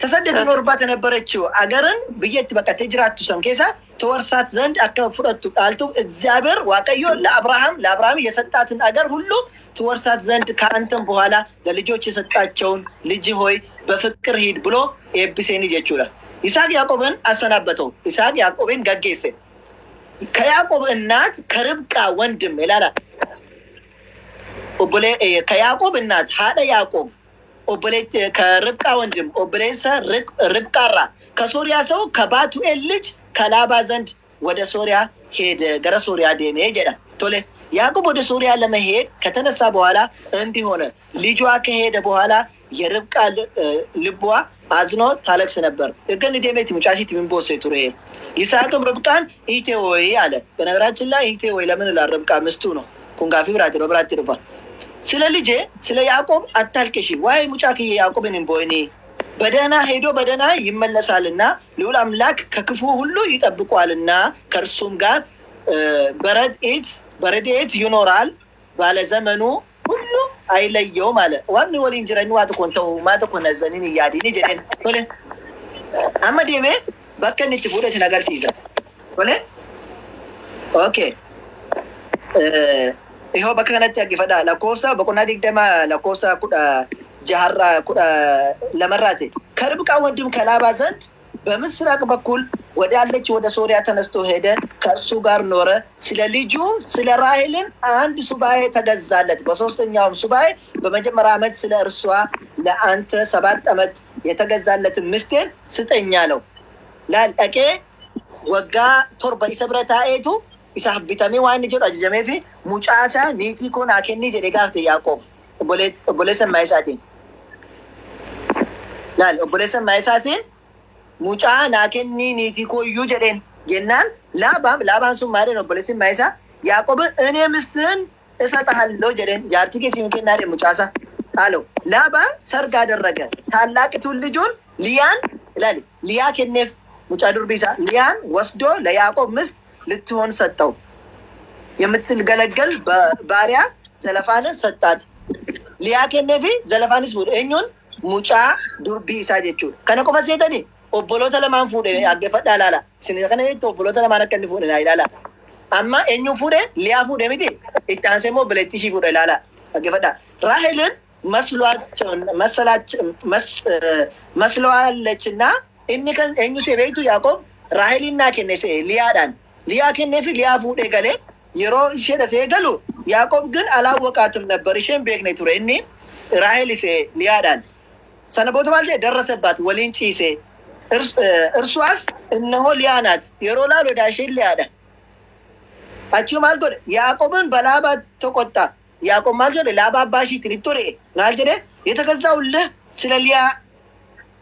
ተሰደህ ትኖርባት የነበረችው አገርን biyya itti baqattee jiraattu san keessa ትወርሳት ዘንድ akka fudhattu dhaaltuuf እግዚአብሔር Waaqayyo ለአብርሃም ለአብርሃም የሰጣትን አገር ሁሉ ትወርሳት ዘንድ ከአንተም በኋላ ለልጆች የሰጣቸውን ልጅ ሆይ በፍቅር ሂድ ብሎ eebbiseeni jechuudha. ይስሐቅ ያዕቆብን አሰናበተው። ይስሐቅ ያዕቆብን gaggeesse. ከያዕቆብ እናት ከርብቃ ወንድም ይላል obbolee ከያዕቆብ እናት haadha ያዕቆብ obbolee ከርብቃ ወንድም obboleessa ርብቃራ ከሶሪያ ሰው ከባቱኤል ልጅ ከላባ ዘንድ ወደ ሶሪያ ሄደ። Gara ሶሪያ deeme jedha. Tole, ያዕቆብ ወደ ሶሪያ ለመሄድ ከተነሳ በኋላ እንዲህ ሆነ። ልጇ ከሄደ በኋላ የርብቃ ልቧ አዝኖ ታለቅስ ነበር። Erga inni deemeeti mucaa ishiitti hin boosse ture. ይስሐቅም ርብቃን እህቴ ሆይ አለ። በነገራችን ላይ እህቴ ሆይ ለምን ይላል? ርብቃ ሚስቱ ነው። Kun gaaffii biraati, yeroo biraatti dhufa. ስለ ልጄ ስለ ያዕቆብ አታልቅሺ። Waa'ee mucaa kiyya ያዕቆብን hin boo'inii. በደህና ሄዶ በደህና ይመለሳልና ልዑል አምላክ ከክፉ ሁሉ ይጠብቋልና ከእርሱም ጋር በረድኤት ይኖራል፣ ባለዘመኑ ሁሉ አይለየውም አለ። Waan waliin jiranii waa tokko hin ta'u, maa tokko hin hazzaniin, hin yaadini jedheen. Tole, amma deemee bakka inni itti fuudhe sin agarsiisa. Tole, okay. Ihoo, bakka kanatti dhaggeeffadhaa, lakkoofsa boqonnaa 20 lakkoofsa 16. Jaharraa 12rraati. ከርብቃ ወንድም ከላባ ዘንድ በምስራቅ በኩል ወዳለች ወደ ሶሪያ ተነስቶ ሄደ፣ ከእርሱ ጋር ኖረ። ስለ ልጁ ስለ ራሔልን አንድ ሱባኤ ተገዛለት። በሶስተኛውም ሱባኤ በመጀመሪያ ዓመት ስለ እርሷ ለአንተ 7 ዓመት የተገዛለትን ሚስቴን ስጠኝ አለው። Laal, dhaqee waggaa 7 isa bira taa'eetu isaaf bitamee waan inni jedhu ajajamee fi mucaasaa niitii koo naa kennii jedhee gaafate Yaaqoob obboleessa ammaa isaatiin. Laal, obboleessa ammaa isaatiin mucaa naa kennii niitii koo iyyuu jedheen jennaan Laabaan, Laabaan sun maal jedhan? Obboleessi ammaa isaa Yaaqoob እኔ ሚስትህን እሰጥሃለሁ jedheen, jaartii kee siif kennaa jedhe mucaasaa አለው። ላባ ሰርግ አደረገ። ታላቂቱን ልጁን ሊያን ይላል፣ ሊያ kenneef, mucaa durbii isaa ሊያን ወስዶ ለያዕቆብ ሚስት ልትሆን ሰጠው። የምትገለገል ባሪያ ዘለፋንን ሰጣት። ሊያ kenneefi Zelafaanis fuudhe. Eenyuun? Mucaa durbii isaa jechuudha. Kana qofa seetanii obboloota lamaan fuudhe. Dhaggeeffadhaa, ilaala. Isin kana jettu obboloota lamaan akka inni fuudhe naa ilaala. Amma eenyuun fuudhe? Liyaa fuudhe miti. Itti aansee immoo obboleettii ishii fuudhe, ilaala. Dhaggeeffadhaa. ራሔልን መስለዋለችና inni kan eenyu see beektu Yaaqoob Raaheliin naa kenne see Liyaadhaan. Liyaa kenneefi Liyaa fuudhee galee yeroo ishee dhasee galu Yaaqoob ግን አላወቃትም ነበር, isheen beekne ture, inni Raahel isee Liyaadhaan. Sana booda maal jedhe? ደረሰባት, waliin ciise. እርሷስ እነሆ ሊያ ናት። Yeroo laalu edaa isheen Liyaadha. Achii maal godhe? Yaaqoobin በላባ ተቆጣ። Yaaqoob maal jedhe? Laaba abbaa ishiitiin itti ori'e. Maal jedhe? የተገዛሁልህ ስለ ሊያ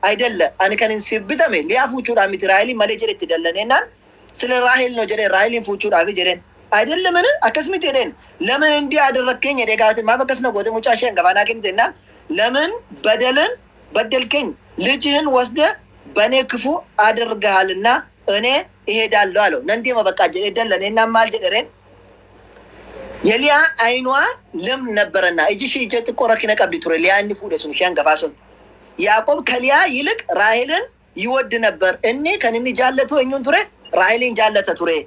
አይደለ, ani kan siif bitame Liyaa fuuchuudhaan miti, Raaheliin malee jedhe. Itti dallaneenaan ስለ ራሄል ነው jedheen, Raaheliin fuuchuudhaaf jedheen. አይደለምን? Akkas miti jedheen. ለምን እንዲህ አደረግከኝ jedhee gaafate. Maaf akkas na goote, mucaa ishee hangafaa naa kennite jennaan, ለምን በደልን በደልከኝ? ልጅህን ወስደህ በእኔ ክፉ አድርገሃልና እኔ እሄዳለሁ አለው። Nan deema በቃ jedhee dallaneenaan maal jedhe? የሊያ አይኗ ልም ነበረና iji ishee ija xiqqoo rakkina qabdi ture. Liyaa inni fuudhe sun, ishee hangafaa sun, Yaaqoob ከሊያ ይልቅ ራሔልን ይወድ ነበር። Inni kan inni jaallatu eenyuun ture? Raaheliin jaallata ture.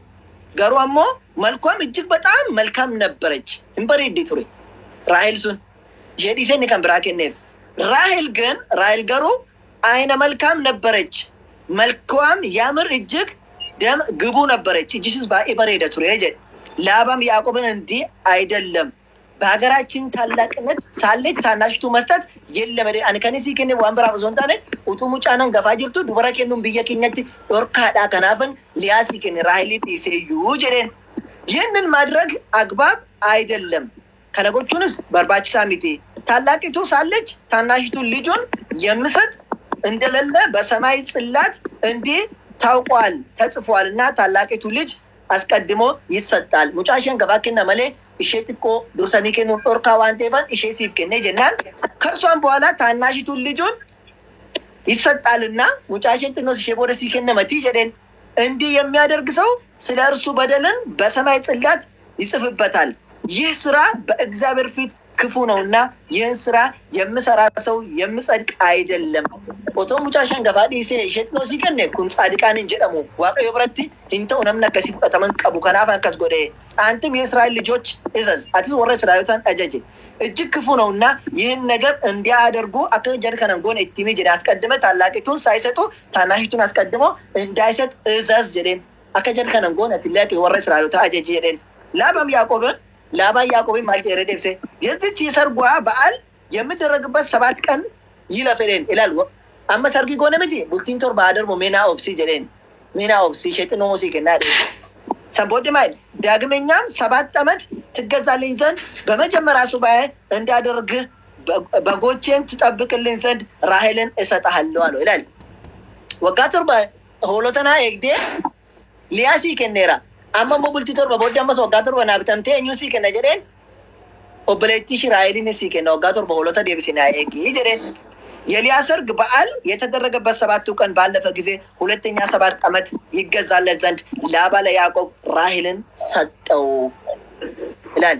Garuu ammoo መልኳም እጅግ በጣም መልካም ነበረች። Hin bareeddi ture Raahel sun. Ishee dhiisee inni kan biraa kenneef. ራሔል ግን, ራሔል garuu አይነ መልካም ነበረች። መልኳም ያምር እጅግ ደም ግቡ ነበረች። Ijishis baay'ee bareeda ture jedhe. ላባም ያዕቆብን እንዲህ አይደለም፣ በሀገራችን ታላቅነት ሳለች ታናሽቱ መስጠት የለም። Ani kan isii kenne waan biraaf osoo hin taane utuu mucaan hangafaa jirtu dubara kennuun biyya keenyatti dhorkaadha. Kanaafan Liyaa sii kenne, Raaheliin dhiisee iyyuu jedheen. ይህንን ማድረግ አግባብ አይደለም። Kana gochuunis barbaachisaa miti. ታላቂቱ ሳለች ታናሽቱ ልጁን የሚሰጥ እንደሌለ በሰማይ ጽላት እንዲህ ታውቋል ተጽፏል እና ታላቂቱ ልጅ አስቀድሞ ይሰጣል። Mucaa ishee hangafaa kenna malee ishee xiqqoo dursanii kennuun dhorkaa waan ta'eefan ishee siif kenne jennaan ከእርሷም በኋላ ታናሽቱን ልጁን ይሰጣልና mucaa isheen xinnoos ishee booda sii kennamatii jedheen. እንዲህ የሚያደርግ ሰው ስለ እርሱ በደልን በሰማይ ጽላት ይጽፍበታል። ይህ ስራ በእግዚአብሔር ፊት ክፉ ነውና ይህን ስራ የምሰራ ሰው የምጸድቅ አይደለም። Otoo mucaa ishee hangafaa dhiisee ishee xinnoo sii kenne kun ጻድቃን hin jedhamu. Waaqayyo biratti hin ta'u, namni akkasii fudhataman qabu, kanaaf akkas godhe. አንተም የእስራኤል ልጆች እዘዝ, atis warra Israa'elotaan ajaje. እጅግ ክፉ ነውና ይህን ነገር እንዲያደርጉ akka jarri kana hin goone itti himi jedhe. አስቀድመህ ታላቂቱን ሳይሰጡ ታናሽቱን አስቀድሞ እንዳይሰጥ እዘዝ jedheen. Akka jarri kana hin goone ati illee warra Israa'elotaa ajaji jedheen. ላባም ያዕቆብን, ላባ ያዕቆብን maal jedhee deebise? የዚች የሰርጓ በዓል የሚደረግበት 7 ቀን ይለፍ jedheen. Ilaal, amma sargii goone miti, bultiin 7 haa darbu, mee naa obsi jedheen. Mee naa obsi, ishee xinnoo sii kennaa jedheen. San booddee maal? ዳግመኛም 7 ዓመት ትገዛልኝ ዘንድ በመጀመሪያ ሱባኤ እንዳደርግህ በጎቼን ትጠብቅልኝ ዘንድ ራሔልን እሰጥሃለሁ አለው ይላል። Waggaa 7 hoolota naa eegdee Liyaa sii kenneera. Amma immoo bultii 7 booddee ammas waggaa 7 naa bitamtee eenyuun sii kenna jedheen? Obboleettii ishii Raaheliin sii kenna, waggaa 7 hoolota deebisi naa eegi jedheen. የሊያ ሰርግ በዓል የተደረገበት ሰባቱ ቀን ባለፈ ጊዜ ሁለተኛ 7 ዓመት ይገዛለት ዘንድ ላባ ለያዕቆብ ራሔልን ሰጠው ይላል።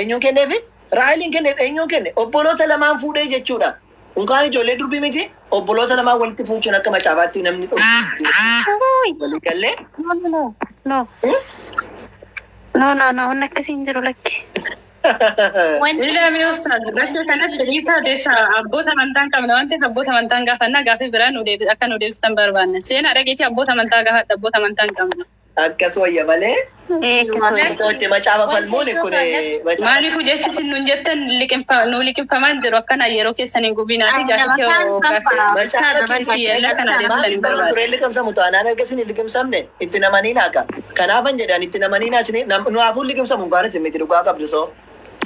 Eenyuun kenneefi? Raaheliin kenneef. Eenyuun kenne? Obboloota lamaan fuudhee jechuudha. Unkaan ijoollee durbii miti, obboloota lamaan walitti fuuchuun akka macaafaatti namni walii gallee. No, no, no. No, no, no, wanni akkasii hin jiru, lakki. Wanti Ilaamee ustaaz bakkee kanatti dhiisaa deessaa abboota amantaa hin qabne waan ta'eef abboota amantaa hin gaafannaa gaafii biraa nu deebi akka nu deebistan barbaanna. Seenaa dhageetii abboota amantaa gaafadha abboota amantaa hin qabne. Akkas wayya malee. Itti macaafa falmuun kun macaafa. Maaliif jechi isin nuun jettan nu liqimfamaan jiru akkana yeroo keessan hin gubinaati Ani gaafii nama kee kaan gaafii kanfaa kiyyalla kana deebisan hin barbaadu. Tureen liqimsamu taanaan erga isin hin liqimsamne itti namanii naaka. Kanaafan jedhan itti namanii naa isin nu hafuun liqimsamu hin isin miti dhugaa qabdu soo.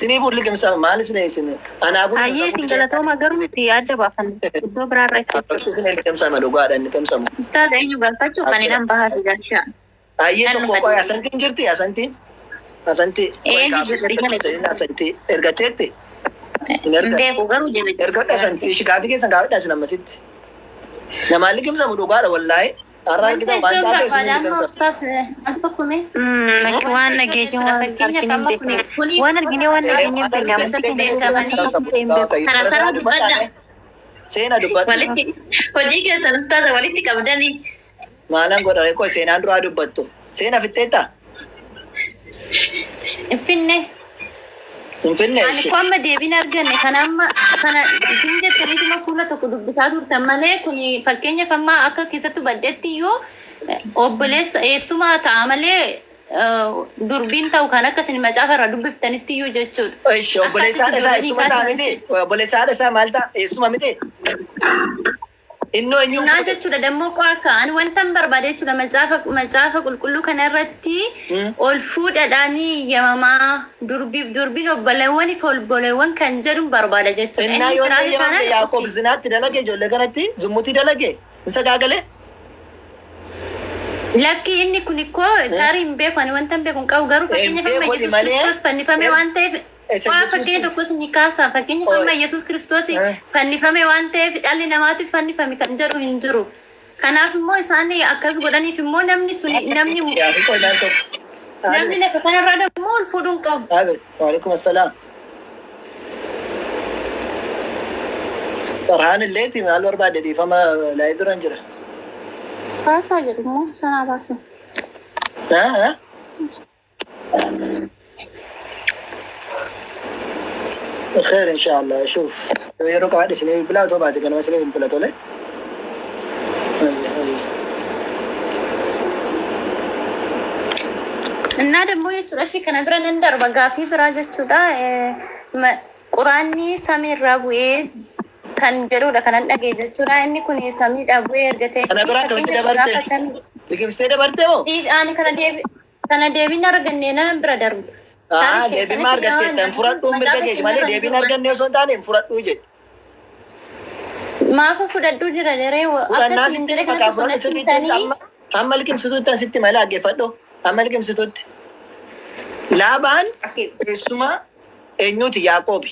Isiniifuu liqimsama maal isin isin anaafuu Ayyee isin galatooma garuu nuti adda baafanne iddoo biraarra itti. Isin liqimsama dhugaadha hin liqimsamu. Ustaaz eenyu gaafachuuf ani nan bahaa fi galchaa. Ayyee Nan tokko dhufa qoy deebi'e. asantiin jirti asantiin. Asantii. Eenyu jirti jala jirti. Asantii ergateetti. Hin Hin erga. beeku garuu jala jirti. Ergadha asantii gaafii keessan gaafadha isin ammasitti. Namaan liqimsamu dhugaadha wallaahi. Har'a Wanta argitan waan ijoon taatee isin barbaada amma liqimsamu. ustaaz al tokko mee. Akka waan dhageenye waan Fakkeenyaaf argine hin amma kuni beekne. kuni Waan argine waan dhageenye hin beekne. Amantii keessatti keenya beekamanii keessatti hin beeku. Karaa karaa dubbadha. Seena dubbadha. Walitti hojii keessan ustaaza walitti qabdanii. Maalan godha qoy seenaan duraa dubbattu. Seena fixxeetta? Finne. Hin finne Ani ishee. ko amma deebiin arganne kana amma kana isin jettaniituma fuula tokko dubbisaa turtan malee kun fakkeenyaaf amma akka keessattuu baddeetti iyyuu obboleessa eessumaa ta'a malee durbiin ta'u kan akka isin macaafa irraa dubbiftanitti iyyuu jechuudha. Ishi obboleessa haadha isaa eessuma ta'a miti? Obboleessa haadha isaa maal ta'a? Eessuma miti? Innoo eenyuun Naa fuute? jechuudha dammoo qo'a akka ani wanta hin barbaade jechuudha macaafa macaafa qulqulluu kana irratti ol fuudhadhaanii yamamaa durbiif durbiin obboleewwaniif obboleewwan kan jedhu barbaada jechuudha. Innaa Inni yoo jiraatu ta'e taanaan Yaaqoob zinaatti dalage ijoollee kanatti zummutii dalage hin sagaagalee? Lakki inni kun ikkoo tarii hin beeku ani wanta hin beeku hin qabu garuu fakkeenyaaf amma beeku Yesuus malee. Kiristoos fannifame waan ta'eef Isa waa Yesuus fakkeenya tokkos ni kaasa fakkeenyaaf amma Yesuus Kiristoos fannifame waan ta'eef dhalli namaatiif fannifame kan jedhu hin jiru. Kanaaf immoo isaan akkas godhaniif immoo namni sun namni Yaaqoob qoodaan tokko. namni lafa kanarraa dammoo ol fuudhuu hin qabu. Abir, waalaikum assalaam. Farhaan illeeti maal barbaade dhiifama laayii biraan jira. Baasaa jedhu immoo sanaa baasu. Ah, ah. خير ان شاء الله شوف yeroo qabaadhe isinii bilbilaa otoo baate ganama isinii bilbila tole. እና ደግሞ jechuudha ishee kana bira nan darba gaafii biraa jechuudha quraanni samiirraa bu'ee kan jedhudha kanan dhagee jechuudha inni kun samiidhaa bu'ee erga ta'e Kana biraa akkamitti fakkeenyaaf dabarte? gaafa samii Liqimsitee dabarte moo? ani kana deebiin arganne nan bira darbu. Ah, deebiin maa argatteetta? Hin fudhadhuun mirga keeti malee deebiin arganne osoo hin taane hin fudhadhuu jedhe. Maafu fudhadhuu jira deree akka Fudhannaa isin sitti jedhe maqaa kanatti sunatti fudhadhu himtanii amma amma liqimsituutti asitti malee dhaggeeffadhu. Amma liqimsituutti. Laabaan eessuma eenyuuti Yaaqoobi.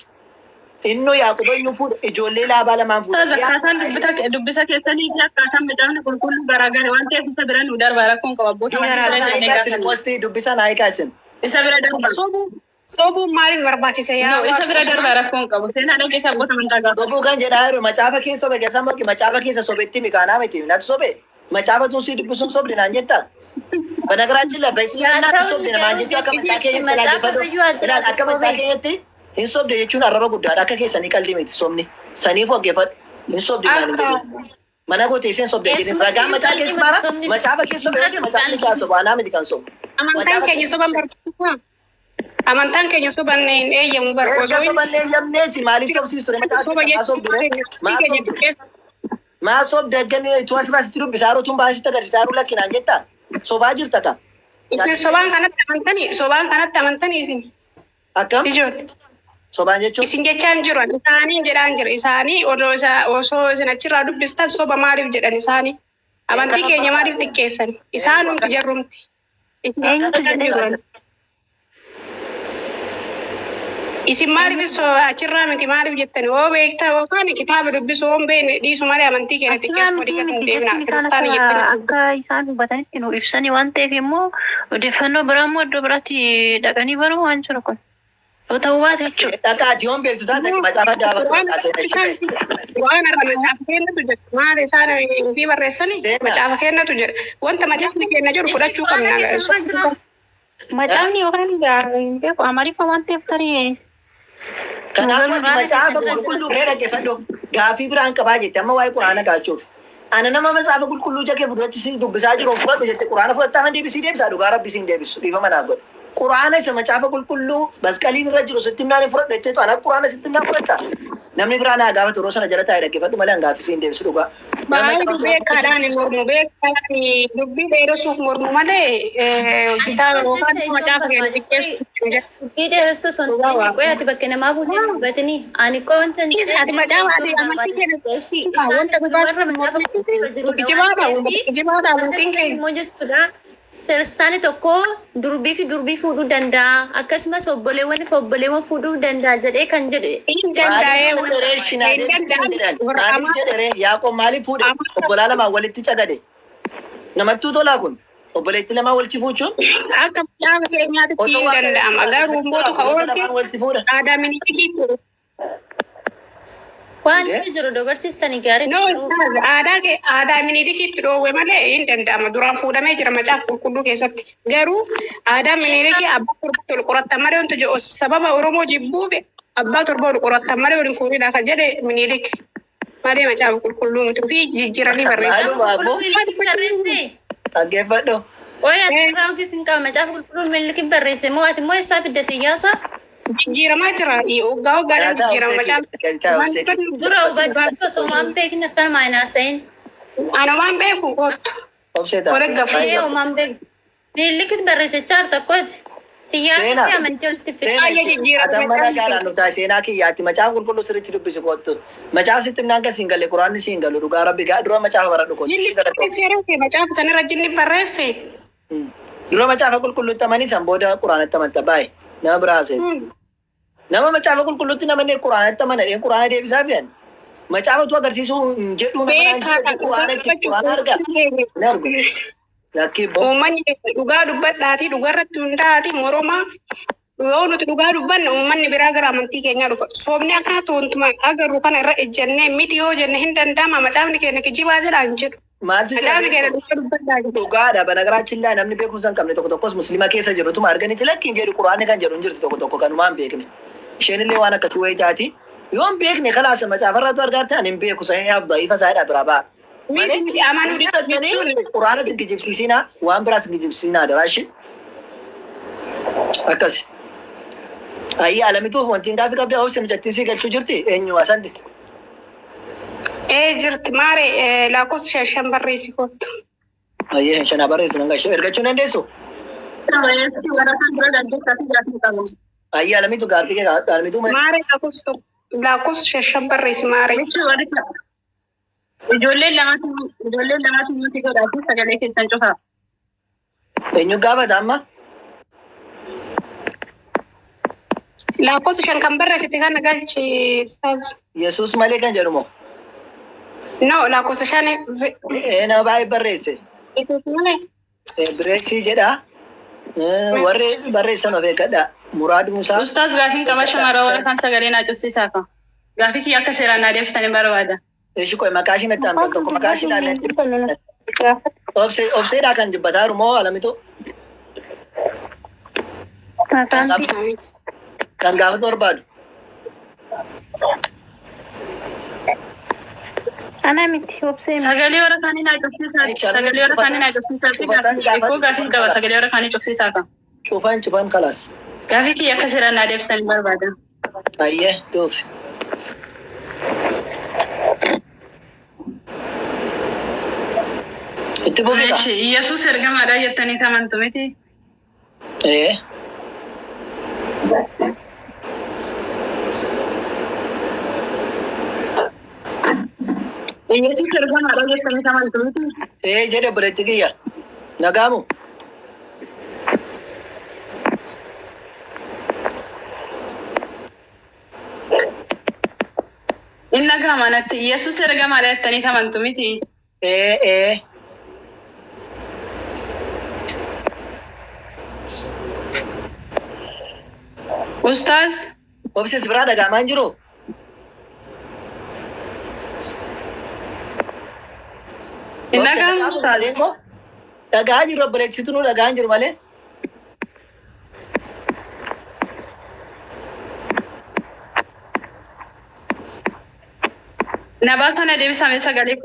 Innoo Yaaqoob eenyu fuudha? Ijoollee Laabaa lamaan fuudha. Ustaaz akkaataan dubbisa keessanii fi akkaataan macaafni qulqulluu garaagara waan ta'eef isa bira nu darba rakkoon qaba abboota amantaa Dubbisa jala jennee naa hiikaa isin gaafanna. qosti dubbisa naa hiikaa isin. Isa bira darba. Sobuun maaliif barbaachise yaa No, isa bira darba rakkoon qabu. Seenaa dhageessa abboota amantaa gaafadha. Sobuu kan jedhaa jiru macaafa keessa sobe keessa moqi macaafa keessa sobetti mikaanaa miti natu sobe macaafa tun si dubbisuun sobde naan jetta. በነገራችን ላይ በእስልምና yaa ta'u hin sobde namaan jechuu akka mataa keenyatti macaafa dhaggeeffadhu. fayyuu adda Ilaal akka mataa qobe. keenyatti hin sobde jechuun arraba guddaadha. Akka keessanii qalbii miti sobni. Saniif dhaggeeffadhu. Hin sobde naan hin jedhin. Mana koo teessee hin sobde jedhin. Eessuma Ragaa iyyuu macaa qalbii keessa miti baara sobni. macaafa keessa sobe yoo ta'e macaafni kan sobu anaa miti kan sobu. Amantaan keenya soban barbaachisaa? Amantaan keenya soban hin eeyyamu Erga barbaachisa. soban eeyyamneeti maaliif sobsiistu ture macaafa Soba keessa maa jechuun sobdu ree? Maa keenya sobdu? xiqqeessa. Maa sobde agganni tu asirraa sitti dubbisaa yeroo tun baasitti agarsiisaa yeroo lakkinaan jetta. Sobaa jirta ka. Isin sobaan kanatti amantanii sobaan kanatti amantanii isin Akkam? ijoollee. Sobaan jechuun? Isin jechaan jiru ani isaanii jedhaan jira isaanii odoo isa osoo isin achirraa dubbistan soba maaliif jedhan isaanii amantii keenya maaliif xiqqeessan isaanumti jarrumti. Isin jechaan jiru ani. Isin maaliif achirraa miti maaliif jettani oo beektaa yookaan kitaaba dubbisu oo hin beekne dhiisu malee amantii keenya Achirraa xiqqeessu miti walii gadi hin miti deemna jechuun isaan kiristaana akka jettani. akka isaan hubatanitti nu ibsanii waan ta'eef immoo odeeffannoo biraa immoo iddoo biraatti dhaqanii baruu waan jiru kun. Yoo ta'uu baate jechuudha. Dhaqaati yoon beektu taate macaafa daabatu Waan dhaqaa seena ishee. waan har'a macaafa kennatu jedha. Maal isaan ofii barreessanii macaafa kennatu jedha. Wanta macaafni kenna jiru fudhachuu Quraana qabna. keessa irra jira. Macaafni yookaan hin beeku Amaariffa waan ta'eef tarii. Kanaafuu ati macaafa qulqulluu mee dhaggeeffadhu gaafii biraan qabaa jette amma waa'ee quraana kaachuuf. Ana nama macaafa qulqulluu ija kee fuulduratti si dubbisaa jiru fudhadhu jette quraana fudhattaa man deebisii deebisaa dhugaa rabbi siin deebisu dhiifama naaf godhe. Quraana isa macaafa qulqulluu masqaliin irra jiru sitti himnaan hin fudhadhu jetteetu ana quraana sitti himnaan fudhatta. Namni biraa naa gaafatu yeroo sana jala taa'ee dhaggeeffadhu malee an gaaffii siin deebisu dhugaa. Nama Baay'ee macaafa beekaadhaan mormu beekaadhaan dubbii dheeressuuf mormu malee kitaaba yookaan macaafa keenya xiqqeessuuf hin jedhu. Dubbii dheeressuu osoo hin ta'in qoy ati bakka namaa buutee dubbatini ani qoy wanta hin Isa ati macaafa ati amantii keenya wanta dhugaa warra macaafa qulqulluu jirudha waan kijibaadha ta'eef kijibaadha amantiin akkasumas keenya. immoo jechuudha kiristaani tokko durbii fi durbii fuudhuu danda'a akkasumas obboleewwan fi obboleewwan fuudhuu danda'a jedhee kan jedhe Hin danda'ee Maaliif fuudhe ree shinaa hin deebisii danda'amu jedhan? warra Maaliif amaa jedhe ree Yaaqoob maaliif fuudhe? Obbolaa lamaan walitti cagade. Namattuu tolaa kun obboleetti lamaan walitti fuuchuun akka macaafa keenyaatti otoo hin waaqayyo danda'ama garuu immoo ka obboloota oolte lamaan walitti fuudha. aadaa minilikii waan Indee? inni jiru dubarsiistanii gaarii No, garuu Ustaaz, aadaa kee aadaa minilikiitti dhoowwe malee hin danda'ama. Duraan fuudhamee jira macaafa qulqulluu keessatti. Garuu aadaa minilikii abbaa torbatti ol qorattan malee wanti jedhu sababa Oromoo jibbuuf abbaa torba ol qorattan malee waliin fuudhina kan jedhe minilik malee macaafa qulqulluu miti ofii jijjiiranii barreessan. Maaluma qulqulluu abboo milikiin barreesse dhaggeeffadhu. qoy ati irraa ogeef hin qaba macaafa qulqulluu milikiin barreesse moo ati immoo eessaa fidde siyyaasa Jijjiiramaa jira. Waggaa waggaadhaan Galataa jijjiirama obseeti. macaafa. Galataa Waan obseeti. dura hubachuu osoo waan beekne akkanumaan hin haasa'in Ana waan beeku kottu. Obseetaa. Wal gafa. ee homaan beeku milikiin barreesse chaarta kooti siyyaasa Seenaa. fi amantii walitti fide Seenaa Baay'ee jijjiirama Atan mana macaafni. gaadhaan dhuftaa seenaa kiyyaatti macaafa qulqulluu sirriitti dubbisi kottu. Macaafa sitti himnaan kan siin galle quraanni siin galu dhugaa rabbi gaa dura macaafa baradhu kottu. Jinni Ishii galatoo. barreesse yeroo macaafa sanarra jinni barreesse. Dura macaafa qulqulluutti amanii san booda quraanatti amanta baay'ee nama biraa seenu. Nama macaafa qulqulluutti namanne quraanatti amana dheen quraana deebisaa fiyan. Macaafa tu agarsiisuu hin jedhuu nama naan Beekaadha. jedhu quraana itti quraana arga. Hin argu. Lakkii boo. Uummanni dhugaa dubbadhaatii dhugarratti hundaa'atii moroma yoo nuti dhugaa dubbanne uummanni biraa gara amantii keenyaa dhufa. Soomni akka tontuma agarru kana irra ejjennee miti yoo jenne hin danda'ama macaafni keenya kijibaa jedha hin jedhu. Maaltu jira Macaafni keenya beektu? dhugaa dubbadhaa jedhu. Dhugaadha banagaraachin laa namni beekumsa hin qabne tokko tokkos muslima keessa jiru tuma arganitti lakkiin jedhu quraanni kan jedhu hin jirtu tokko tokko kanumaa hin beekne. Isheen illee waan akkasii wayii taati. Yoo hin beekne kalaas macaafarraatu argaarte ani hin beeku sahee da'iifa isaa biraa ba'a. Miti miti amanuu jechuun Quraana sin kijibsiisinaa waan biraa sin kijibsiisinaa daraashi. Akkas. Ayyee alamituuf wanti hin gaaffii qabda obsi mucattii sii galchuu jirti eenyu asandi. ee jirti maare lakkoofsa shan shan barreessi kottu. Ayyee shanaa barreessu nan gashu ergachuu dandeessu. Ayyee alamitu gaaffii kee alamituu Maare lakkoofsa tokko lakkoofsa shan shan barreessi maare. Ijoolleen lamatu ijoolleen lamatu nuti godhaatu sagalee keessan cufaa. eenyu gaafata amma? Lakkoofsa shan kan barreessite kana galchi Ustaaz. Yesuus malee kan jedhu moo? No lakkoofsa shan Ee nama baay'ee barreesse. Yesuus malee. Bireeksii jedha. Warri barreessan of eeggadha. Muraad Musaa. Ustaaz gaafiin qaba shamara warra kan sagalee naa cufsiisaa ka. Gaafii kiyya akka seeraan naa deebistan hin barbaada. Ishi qoy maqaa ishii natti hambal tokko maqaa ishii natti. Obsee obseedhaa kan jibbataa jiru moo alamitu? Kan gaafatu barbaadu. Ana miti obsee miti. Sagalee warra kaanii naa cufsiisaa. Sagalee warra kaanii naa cufsiisaa. Gaafii gaafiin qaba sagalee warra kaanii cufsiisaa ka. Cufan cufan kalaas. Gaafii kiyya akka seeraan naa deebistan hin barbaada. Ayyee tuufi. Itti fufi kaa. Yesuus ergamaadha jettanii amantu miti. Ee. Yesuus ergamaadha jettanii amantu miti. Ee jedhe obboleetti kiyya. Nagaamu. Inni dhagahama natti. Yesuus ergamaadha jettanii amantu miti. Ee ee. Ustaaz. Obses biraa dhaga'amaa hin jiru? Hin dhaga'amu ustaaz. Dhagaa jiru obboleessitu nu dhagaa hin jiru malee. Nabaa sana deebisame sagalee.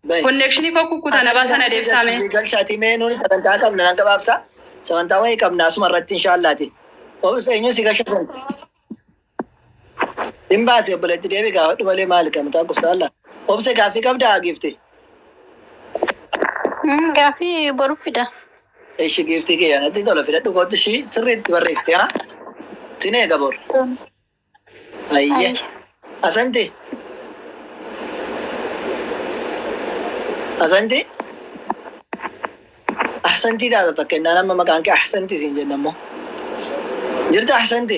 Bahi. Konnekshinii koo kukkuta nabaa sana deebisame. Galchaatii mee nuuni sagantaa qabna nan gabaabsa. Sagantaa wayii qabna asuma irratti inshaallaati. Obsa eenyu si gasha santi. Sin baase obboleetti deebi gaafadhu malee maali kan mataa gosa. Obse, gaaffii qabdaa giifti? Gaaffii boru fida. Ishi giiftii kiyya natti tola, fidadhu kootu, ishii sirriitti barreessite haa. Sin eega bor. Ayyee. Asanti. Asanti. Ahsantii taata takka innaan amma maqaan kee Ahsanti siin jenna immoo. Jirta Ahsanti?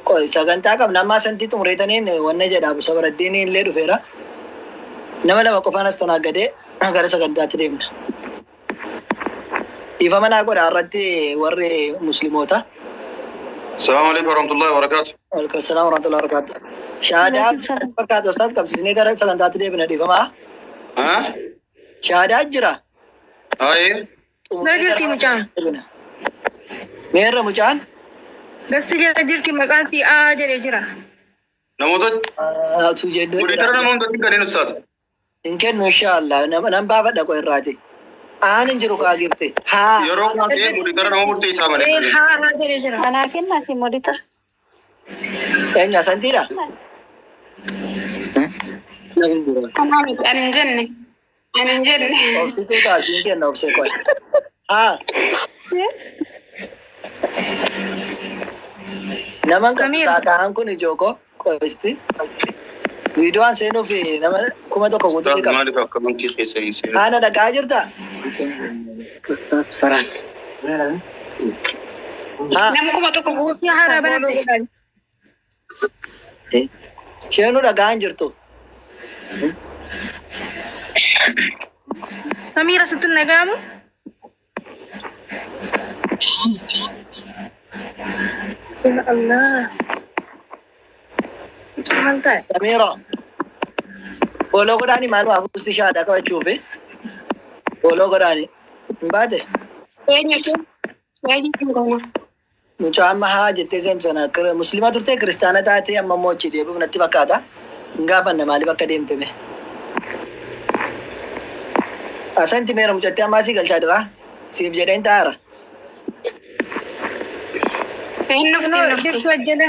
Qoy, sagantaa qabna amma Ahsantii xumureetaniin wanna jedha Abu Sabaraddiin illee dhufeera. Nama lama qofaan as tanaagadee gara sagantaatti deemna. Dhiifama naa godha irratti warri musliimoota. السلام عليكم ورحمة الله وبركاته. Waalaikum salaam warahmatullahi wabarakatuh. Shaadaa fakkaatu ustaad qabsiisnee gara sagantaatti deebina, dhiifama. ها؟ Shaadaa jira. هاي. Jala jirti mucaan. Meerra mucaan? Gasti jala jirti, maqaan si A jedhee jira. Namoota Atu jedhu. Moderator namoota kanneen ustaas. Hin kennu inshaallah. Nan baafadha qo irraati. Aan hin jiru kaa gifte. Haa. Yeroo kaasee moderator nama murteessaa malee. Ee, haa haa jedhee jira. Anaa kennaa si monitor. Eenyu, Asantiidha? Kanaa miti, ani hin jenne. Ani hin jenne. Obsituu taasiin kenna obsee qoy. Haa. Naman qabu taa'an kun ijooko qoisti. Viidiyoon seenuuf nama 1000 guutuu ni qaba. Maaliif akka amantii keessanii seenuu? Haana dhaqaa jirtaa? Faraan. Haa. Nama 1000 guutuu Haaraa banatte. Isheenuu dhagaa hin jirtu. Samiira, sitti hin dhaga'amu? Ya Allah. Maal ta'e? Samiira. Follow godhaani maal hafuusti shaadaa qabachuufi. Follow godhaani. Hin baate? Eenyu isheen? Eenyu isheen goona? Mucaa amma haa jettee seentu sana muslima turte, kiristaana taatee amma immoo achi deebi'uuf natti fakkaata. Hin gaafanna maaliif akka deemte mee. Asanti, meera mucattii ammaa sii galchaa jira. Siif jedheen taa'aara. Hin dhufti, hin dhufti. Jirtu ajjala.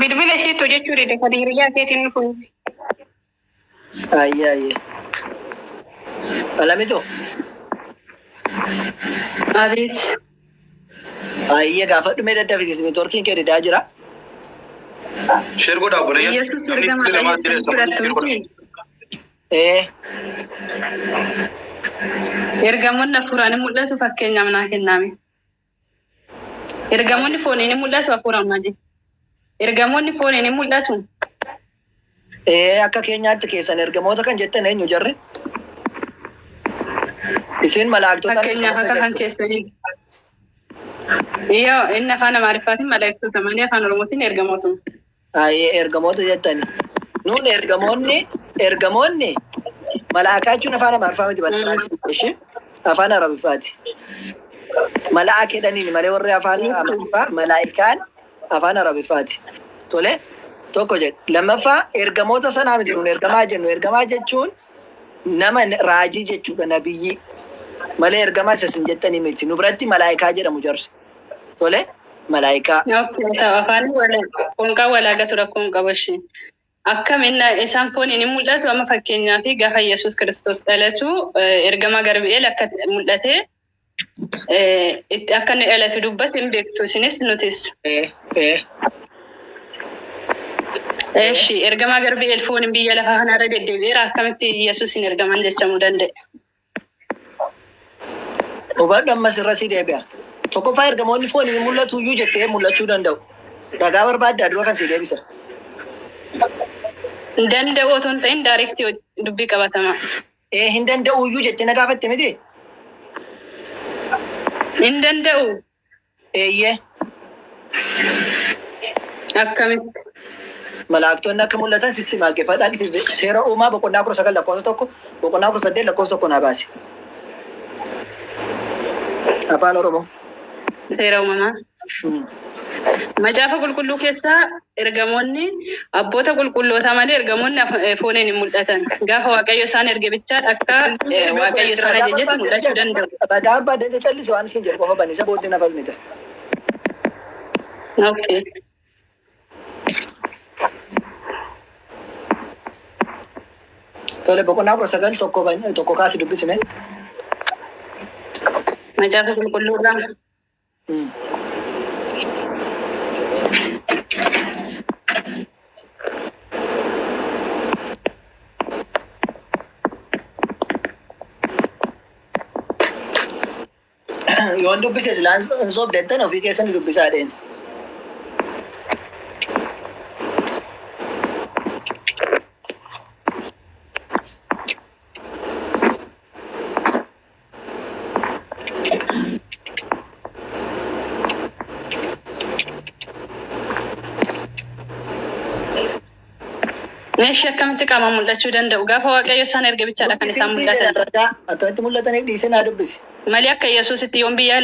Bilbila isheetti hojjechuu dide, kan hiriyaa keetiin dhufu. Ayyee ayyee. Alamitu. Abeet. Ayyee, gaafadhu mee, daddafiti, neetworkiin kee didaa jira. Share godhaa obboleeyyan. Yesuus Namni ergamaadha lamaa jira jettanii fudhattu share godhaa. miti. Ee. Ergamoonni hafuuraan ni mul'atu, fakkeenyaaf naa kenname. Ergamoonni fooniin ni mul'atu, hafuuraan malee. Ergamoonni fooniin ni mul'atu. Ee, akka keenyaatti keessan ergamoota kan jettan eenyu jarri? Isin malaaktota Fakkeenyaaf akka kan keessanii. Yoo inni afaan Amaariffaatiin malaaktota malee afaan Oromootiin ergamoota. Ayyee, ergamoota jettani. Nuun ergamoonni malaakaa jechuun afaan Amaariffaa miti bal'aa ishee afaan Arabiffaati. Malaaka jedhaniin malee warri afaan Amaariffaa malaa'ikaan afaan Arabiffaati. Tole, tokko jedhe. Lammaffaa, ergamoota sanaa miti nuun ergamaa jennu. Ergamaa jechuun nama raajii jechuudha, nabiyyii. Malee ergamaa isa isin jettanii miti. Nu biratti malaa'ikaa jedhamu jarri. Tole, malaa'ikaa. Afaan qoonqaa walaagatu rakkoon qaba ishee. Akkam inni isaan fooniin hin mul'atu? Amma fakkeenyaaf gaafa Yesuus Kiristoos dhalatu ergama Garbi'eel akka mul'ate, akka inni dhalatu dubbate hin beektu isinis nutis. Eshi, ergama Garbi'eel fooniin biyya lafaa kanarra deddeebi'eera, akkamitti Yesuus hin ergaman jechamuu danda'e? Hubadhu, ammas irra si deebi'a. Tokkoffaa, ergamoonni fooniin hin mul'atu iyyuu jettee mul'achuu danda'u. Ragaa barbaaddaa dura kan si deebisa. Danda'u otoo hin ta'in direct dubbii qabatama. Ee, hin danda'u iyyuu jettee na gaafatte miti? Hin danda'u. Eeyyee. Akkamitti? Malaaktonni akka mul'atan sitti maaggeeffadhaa. Seera Uumaa boqonnaa 19 lakkoofsa 1, boqonnaa 18 lakkoofsa 1 naa baasi. Afaan Oromoo. Seera Uumamaa. Macaafa qulqulluu keessaa ergamoonni abboota qulqullootaa malee ergamoonni fooniin hin mul'atan. Gaafa Waaqayyo isaan erge bichaadha akka Waaqayyo isaan ajajetti mul'achuu danda'u. Ragaa abbaa deemte callisi waan isin jedhu qofa bani isa booddee na falmita. Okay. Tole boqonnaa 19 tokko tokko kaasi dubbisime. Macaafa qulqulluu irraa. Yoon dubbise silaan hin sobdettan ofii keessan dubbisaa dheen. Meeshii akkamitti qaama mul'achuu danda'u? Gaafa Waaqayyo isaan erge bichaadha kan isaan mul'atan. Ragaa akkamitti mul'ataniif dhiisee naa dubbisi. Malee akka Yesuusitti yoon biyya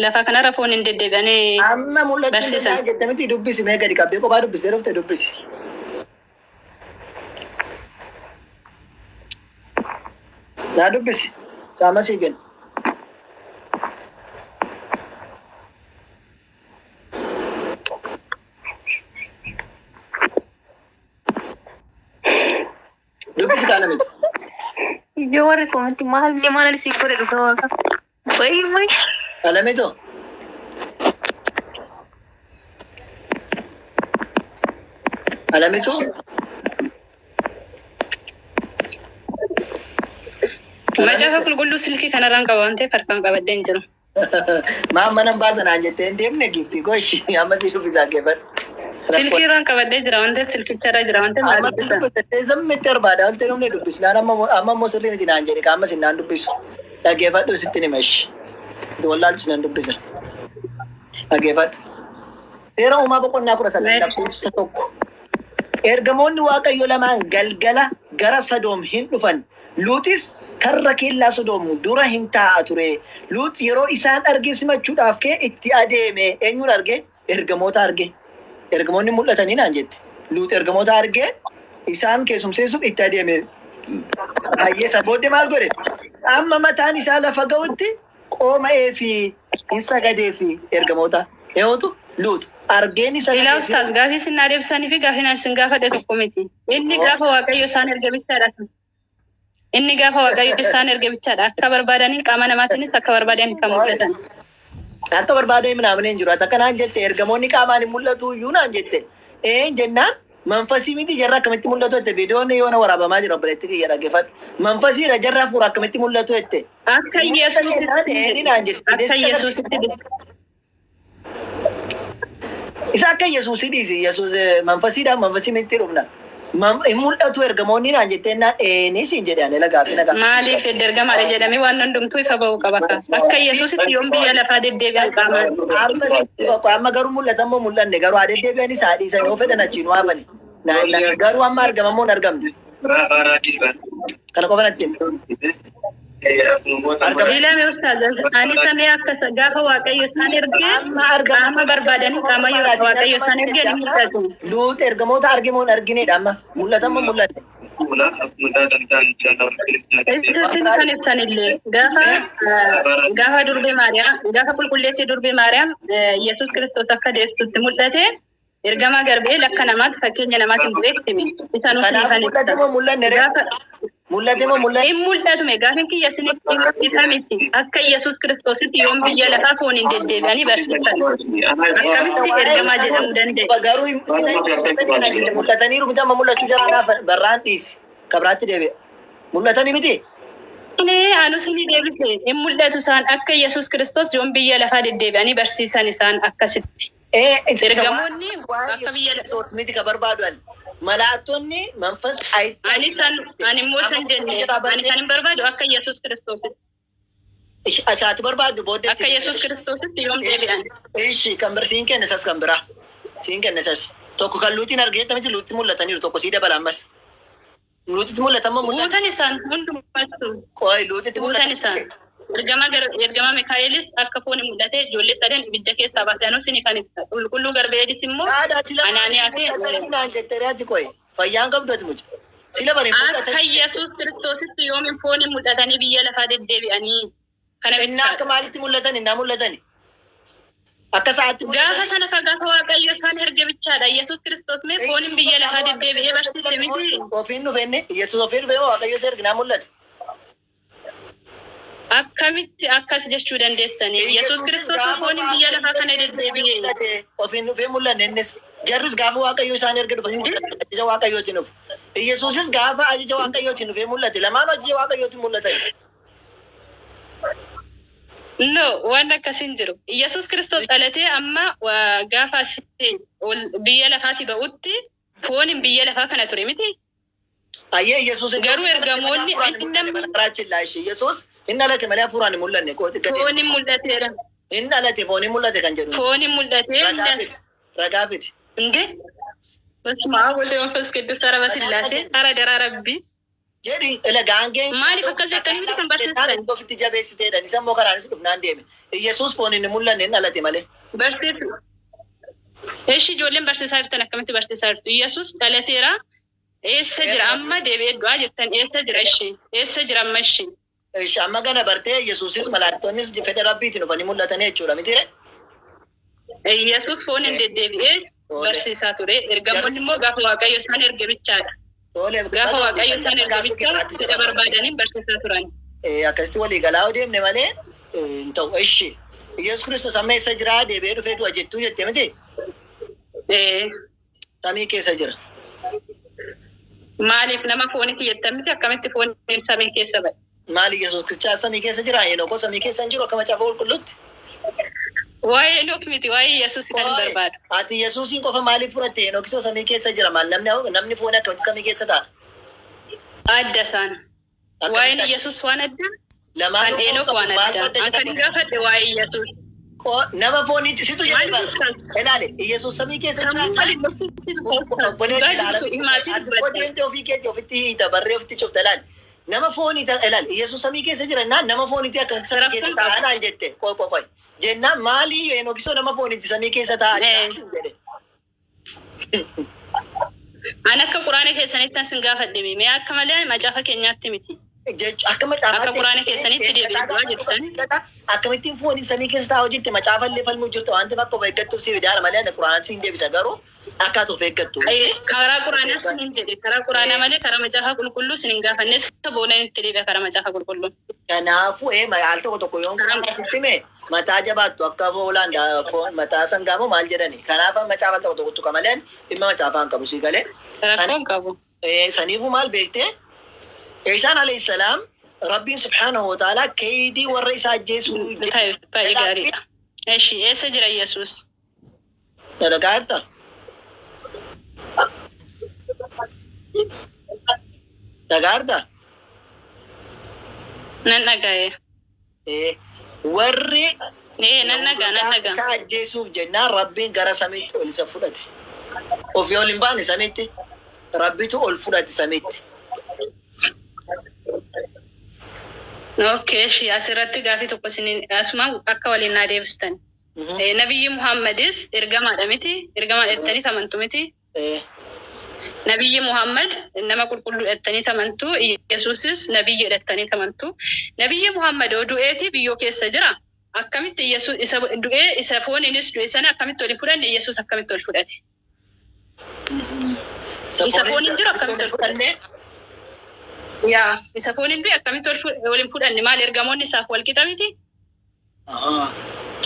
lafa kanarra foon hin deddeebi'anii Amma mul'achuu barsiisan. danda'a jette miti dubbisi mee gadi qabdee kophaa dubbistee dhufte dubbisi. Naa dubbisi. Saama sii kenna. Dubbisi kaana miti. Ijoo warri koomatti maal maal si godhe dhugaa waaqa. Wayi wayi. Alamitoo. Alamitoo. Macaafa qulqulluu silkii kanarraan qaba waan ta'eef harkaan qabadhee hin jiru. Maa mana baasa naan jettee hin deemne giftii goshi amma si dubbisaa geeffadhu. Silkii irraan qabadhee jira waan ta'eef silkicharra jira waan ta'eef naa Amma dubbisa. dubbistee zammitti barbaada wanti dhumne dubbisnaan amma amma immoo sirrii miti naan jedhe qaama sin naan dubbisu. Dhaggeeffadhu sitti hima ishee. Wallaalchis nan dubbisa. Dhaggeeffadhu. Seera uumaa boqonnaa 19 lakkoofsa 1. Ergamoonni Waaqayyo lamaan galgala gara Sodoom hin dhufan. Luuxis karra kellaa Sodoom dura hin taa'a ture. Luux yeroo isaan arge simachuudhaaf ka'ee itti adeeme. Eenyuun arge? Ergamoota arge. Ergamoonni mul'atanii naan jette. Luux ergamoota arge isaan keessumseessuuf itti adeeme. Hayyee isa booddee maal godhe? Amma mataan isaa lafa ga'utti qooma'ee fi hin sagadee fi ergamoota. Eenyutu? Luux. Argeen Ilaa sagadeefi. ustaaz gaafii isin naa deebisanii fi gaafii naan isin gaafadhe tokko miti. Inni gaafa Waaqayyo isaan erge bichaadha. Inni gaafa Waaqayyo isaan erge bichaadha. Akka barbaadaniin qaama namaatiinis akka barbaadaniin kan mul'atan. Akka barbaadanii minaamin hin jiru. Ati akka naan jette ergamoonni qaamaan hin mul'atu iyyuu naan jette. Ee jennaan manfasii miti jarra akkamitti mul'atu jette. Viidiyoon yoona waraabamaa jira obboleetti kiyya dhaggeeffadhu. Manfasiidha jarra hafuura akkamitti mul'atu jette. Akka Mul'ata jennaan Yesuusitti ee naan jette. akka Yesuusitti Isa akka Yesuusii dhiisi. Yesuus manfasiidhaan manfasii miti dhufna. Hin mul'atu ergamoonni naan jettee naan eenii siin jedhe ani gaaffii na gaafachuu Maaliif qaba. ergamaadha jedhamee waan hundumtuu ifa ba'uu qaba ka. Akka Yesuusitti yoon biyya lafaa deddeebi'an qaamaan. Amma sitti bakka amma garuu mul'atan moo mul'anne garuu haa deddeebi'anis haa dhiisani yoo fedhan achiin waafani. Garuu amma argaman moo hin argamne. Kana qofa natti himi. Argama. Ilaame ustaaz ani samee akka gaafa Waaqayyo isaan ergee Amma argama. qaama barbaadanii qaama yoo Waaqayyo isaan ergee ni mul'atu. Luut ergamoota arge moo hin arginedha amma mul'atan moo mul'anne. Isin kan ibsanillee gaafa gaafa durbee Maariyaam gaafa qulqulleettii durbee Maariyaam Yesuus Kiristoos akka deessutti mul'ate ergamaa Garbeel akka namaatti fakkeenya namaatiin bu'ee itti hime. Isa nuti Kanaaf kan mul'ate ibsan. moo mul'anne ree? Gaafa Mul'ate moo mul'anne? hin mul'atume gaafin kiyya isinitti ifa miti. Akka Yesuus Kiristoositti yoom biyya lafaa fooniin deddeebi'anii barsiisan. Akkamitti ergamaa jedhamuu danda'e? Garuu mul'ataniiru miti amma mul'achuu jara barraan dhiisi. Kabraatti deebi'a. Mul'atanii miti? Inni anu isinii deebise hin mul'atu isaan akka Yesuus Kiristoos yoom biyya lafaa deddeebi'anii barsiisan isaan akkasitti. Ergamoonni Waa'ee akka biyya Yesuus miti ka barbaadu ani. Malaaktonni manfas ani san ani immoo san jenne ani kan hin barbaadu akka Yesuus Kiristoositti. Asaati barbaadu booddee. Akka Yesuus Kiristoositti yoom deebi'an. Ishi kan bir siin kenne sas kan biraa. Siin kenne sas. Tokko kan luutiin argee miti luutti mul'ataniiru tokko sii dabala ammas. Luutitti mul'atan moo mul'atan? Guutan isaan hundumattu. Qoy luutitti Guutan mul'atan. isaan. Ergama Mikaa'elis akka fooni mul'ate ijoollee sadan ibidda keessaa baasee anuu isinii kan ibsa. Qulqulluu Garbeelis immoo Haadha sila Anaaniyaa fi mul'atanii naan jettee ati qoye. Fayyaan qabdu ati mucaa. Sila bari akka mul'atanii. Yesuus Kiristoositti yoomiin fooni mul'atanii biyya lafaa deddeebi'anii kana Innaa akka bichaadha. maalitti mul'atan innaa mul'atani? Akka sa'aatti Gaafa mul'atani? sana ka gaafa Waaqayyo isaan erge bichaadha. Yesuus Kiristoos mee fooniin biyya lafaa deddeebi'ee barsiise miti. Ofiin dhufe inni Yesuus ofiin dhufe Waaqayyo isa erginaa mul'ate. Akkamitti akkas jechuu dandeessanii? Yesuus Yesuusis Kiristoos gaafa fooniin biyya Waaqayyo lafaa kana isa erge deddeebi'ee. mul'ate. Ofiin dhufee mul'anne innis jarris gaafa Waaqayyo isaan erge dhufanii mul'atan ajaja Waaqayyootiin dhufu. Yesuusis gaafa ajaja Waaqayyootiin dhufee mul'ate. Lamaanuu ajaja Waaqayyootiin mul'atan. No, waan akkasii hin jiru. Yesuus Kiristoos dhalatee amma gaafa asii ol biyya lafaati ba'utti fooniin biyya lafaa kana ture miti. Ayyee Yesuus iddoo Garuu inni dhalate malee ergamoonni hafuuraan hin inni mul'anne namni baraachillaa ishee Yesuus hin dhalate malee hafuuraan hin mul'anne qooti gadi fooniin mul'ateera. hin dhalate fooniin mul'ate kan jedhu Fooniin mul'atee ragaa mul'ate. fidi ragaa fidi እንዴ በስመ አብ ወወልድ ወመንፈስ ቅዱስ ኧረ ragaa በስላሴ fidi ኧረ ደራ ረቢ jedhi ila gaangeen maaliif akkas jettanii miti kan barsiistan ofitti jabeessiteedha isa immoo karaanis dhufnaan deeme Yesuus fooniin hin mul'anne hin dhalate malee. barsiisu እሺ ijoolleen barsiisaa jirtan akkamitti barsiisaa jirtu Yesuus dhalateera eessa jira amma deebi'ee du'aa jettan eessa jira ishee eessa jira amma ishee Ishi amma kana bartee Yesuusis malaaktonnis fedha rabbiitiin dhufanii mul'atanii jechuudha mitiire. Yesuus fooniin deddeebi'ee Tole. barsiisaa ture ergamoonni immoo gaafa Waaqayyo isaan erge bichaadha Tole. gaafa Waaqayyo isaan erge bichaa fedha barbaadaniin barsiisaa turan. Akkasitti walii galaa yoo deemne malee hin ta'u. Ishi Yesuus Kiristoos amma eessa jiraa deebi'ee dhufee du'a jettuu jette miti samii keessa jira. Maaliif nama foonitti jettan miti akkamitti fooniin samii keessa ba'e? Maali Yesuus Kiristoos samii keessa jira? Henookoo samii keessa hin jiru akka macaafa qulqulluutti. Waa'ee Henook miti waa'ee Yesuus kan hin Waa'ee barbaadu. ati Yesuusin qofa maaliif fudhatte? Henookisoo samii keessa jira. Maal namni foonii akkamitti samii keessa ta'a? Adda isaan. Akkamitti Waa'een adda? Yesuus waan adda kan Lamaanuu foon Henook qabu. waan Maaltu adda. adda An kan hin jedhama? gaafadhe waa'ee Yesuus. Nama fooniitti situ jedhe Maaliif bara. ibsan? Ilaali Yesuus samii keessa Sammuu jira. waliin dhoksuutti ta'uusaa. Obboleetti Dhugaa ilaala. jirtu himaatii Ati immoo dubbatta. deemtee ofii keetti ofitti hiita barree ofitti cufta ilaali. Nama foonii ta'a ilaali Yesuus samii keessa jira naan nama fooniitti akkamitti samii keessa Rakkoon ta'a qabu. naan jette qoy qoy qoy. Jennaan maali Henookisoo nama fooniitti samii keessa taa'aa jira siin jedhe. An akka quraana keessanitti an sin gaafadhe mee akka malee macaafa keenyaatti miti. Akka Akka macaafaatti quraana keessanitti deebi'ee du'aa jettan. Akkamittiin fooniin samii keessa taa'aa hojjette macaafa illee falmuu jirta waan ta'eef akka of eeggattuuf si fidaara malee ani quraana siin deebisa garuu akka ati of eeggattu. Karaa quraanaa sin hin jedhe karaa quraanaa malee karaa macaafa qulqulluu sin hin gaafanne isa boonan itti deebi'a karaa macaafa qulqulluu. Kanaafuu al tokko tokko yoon quraana sitti hime mataa jabaattu akka hoolaan foon mataa sangaamoo maal jedhani. Kanaaf macaafa tokko tokko tuqa malee dhimma macaafaa hin qabu sii galee. Rakkoon qabu. Saniifuu maal beektee Isaan alayhi salaam Rabbiin subhaanahu wa ta'ala keeydii warra isa ajjeesuu Baay'ee gaariidha. Eshi eessa jira Yesuus? Dhagahaa jirta? Dhagahaa jirta? Nan dhaga'e. Warri Nan dhagaa nan dhagaa. isa ajjeesuuf jennaan Rabbiin gara samiitti ol isa fudhate. Ofii ol hin baane samiitti. Rabbitu ol fudhate samiitti. Okay, eshi asirratti gaafii tokko isiniin asuma akka waliin naa deebistan. Nabiyyi Muhammadis ergamaadha miti? Ergamaadha jettanii amantu miti? Nabiyyi Muhammad nama qulqulluu jettanii amantu. Yesuusis nabiyyi jettanii amantu. Nabiyyi Muhammad yoo du'eeti biyyoo keessa jira. Akkamitti Yesuus isa du'ee isa fooniinis du'e sana akkamitti ol hin fudhanne Yesuus akkamitti ol fudhate? Isa Isa fooniin jiru akkamitti ol fudhate? Yaa isa fooniin du'e akkamitti ol hin fudhanne maal ergamoonni isaaf wal qixa miti?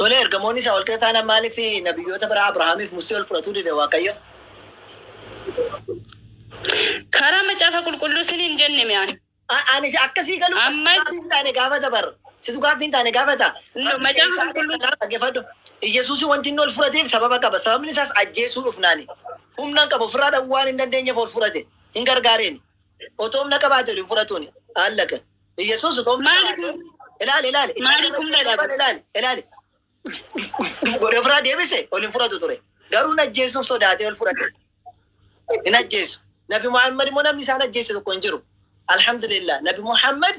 Tole ergamoonni isaa wal qixa taanaan maaliif nabiyyoota biraa Abrahaamiif Musee ol fudhatuu dide Waaqayyo? Karaa macaafa qulqulluu sin hin jenne mi'aan. Ani akkasii galu Amma gaaffii hin taane gaafata bar. Situ gaaffii hin taane gaafata. No, macaafa qulqulluu Dhaggeeffadhu. Yesuus wanti inni ol fudhateef sababa qaba. Sababni isaas ajjeesuu dhufnaani. Humna hin qabu ofirraa dhawuu waan hin dandeenyeef ol fudhate. Hin gargaareen. Otoo humna qabaate ol hin fudhatuuni. Allaka. Yesuus otoo humna qabaate. Ilaali ilaali. Maaliif humna dhabe? Ilaali ilaali. Godhee ofirraa deebise ol hin fudhatu ture. Garuu hin ajjeesuuf sodaatee ol fudhate. Hin ajjeesu. Nabi Muhammad immoo namni isaan ajjeese tokko hin jiru. Alhamdulillah. Nabi Muhammad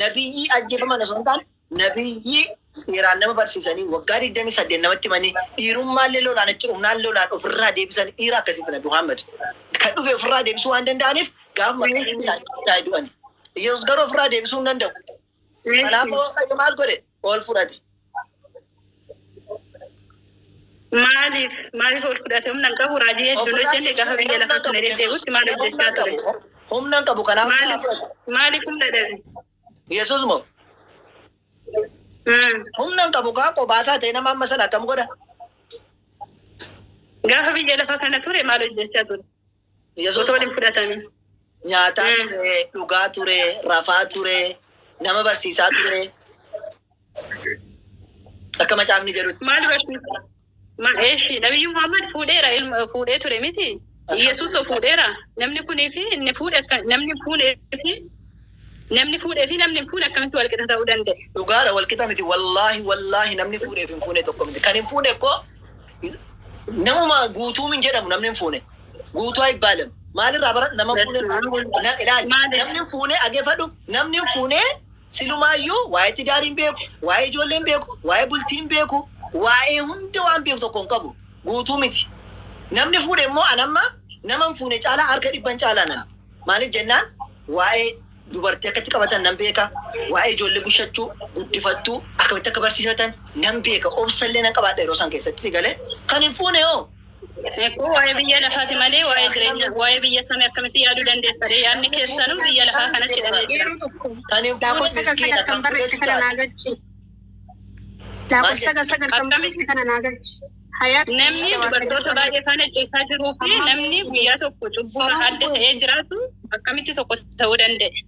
nabiyyi ajjeefaman osoo hin taane Nabiyyi seeraan nama barsiisanii waggaa 28 namatti himanii dhiirummaallee lolaan achi humnaan lolaan ofirraa deebisan dhiira akkasitti Nabi Muhammad. Kan dhufe ofirraa deebisuu waan danda'aniif gaafa maqaan isaanii taa'ee du'an. Yesuus garuu ofirraa deebisuu hin danda'u. Kanaafuu Waaqayyo maal godhe? Ol fudhate. Maaliif maaliif ol fudhate humna hin qabu raajii hedduun Ofirraa hojjenne gaafa deebisuu biyya humna lafaa hin kana qabu Yesuus. deddeebi'utti maal Humna hojjechaa hin ture? qabu. Humna hin qabu kanaaf ofirraa Maaliif fudhate. maaliif humna dhabe? Yesuus moo humna hin qabu kaa qobaasaa ta'e nama amma sana akkam godha? Gaafa biyya lafaa kana ture maal hojjechaa ture? Yesuus Otoo waliin fudhatanii. nyaataa ture, dhugaa ture, rafaa ture, nama barsiisaa ture. Akka macaafni jedhutti. Maal barsiisa? Ma eeshi Nabiyyi Muhammad fuudheera ilma fuudhee ture miti. Yesuus fuudheera. Namni kunii fi inni fuudhe akka namni fuudhee fi namni fuudhee fi namni hin fuune akkamitti wal qixa ta'uu danda'e? Dhugaadha wal qixa miti. Wallaahi wallaahi namni fuudheef hin fuune tokko miti. Kan hin fuune koo namuma guutuu min jedhamu namni hin fuune. Guutuu haa ibbaalam. Maalirraa bara nama hin fuune na ilaali. Maaliif? Namni hin fuune ageeffadhu. Namni hin fuune silumaayyuu waa'ee tidaarii hin beeku, waa'ee ijoollee hin beeku, waa'ee bultii hin beeku, waa'ee hunda waan beeku tokko hin qabu. Guutuu miti. Namni fuudhe immoo an amma nama hin fuune caalaa harka dhibban caalaa nan. Maaliif jennaan waa'ee dubartii akkatti qabatan nan beeka, waa'ee ijoollee bushachuu, guddifattuu, akkamitti akka barsiifatan nan beeka. Obsallee nan qabaadha yeroo isaan keessatti si galee. Kan hin fuune hoo Kun waa'ee biyya lafaati malee waa'ee jireenya waa'ee biyya samii akkamitti yaaduu dandeessa? Yaadni keessanuu biyya lafaa kanatti hidhamee jira. Yeroo tokko kan hin fuune lakkoofsa sagal miskiina sagal kan kan barreesse fuudhetu kana caala. naa galchi. Maal Lakkoofsa jedhe? sagal sagal kan Akkamitti barreesse kana naa galchi. Hayaat namni dubartoota baay'ee faana ciisaa jiruu fi namni guyyaa tokko cubbuun adda ta'ee jiraatu akkamitti tokko ta'uu danda'e?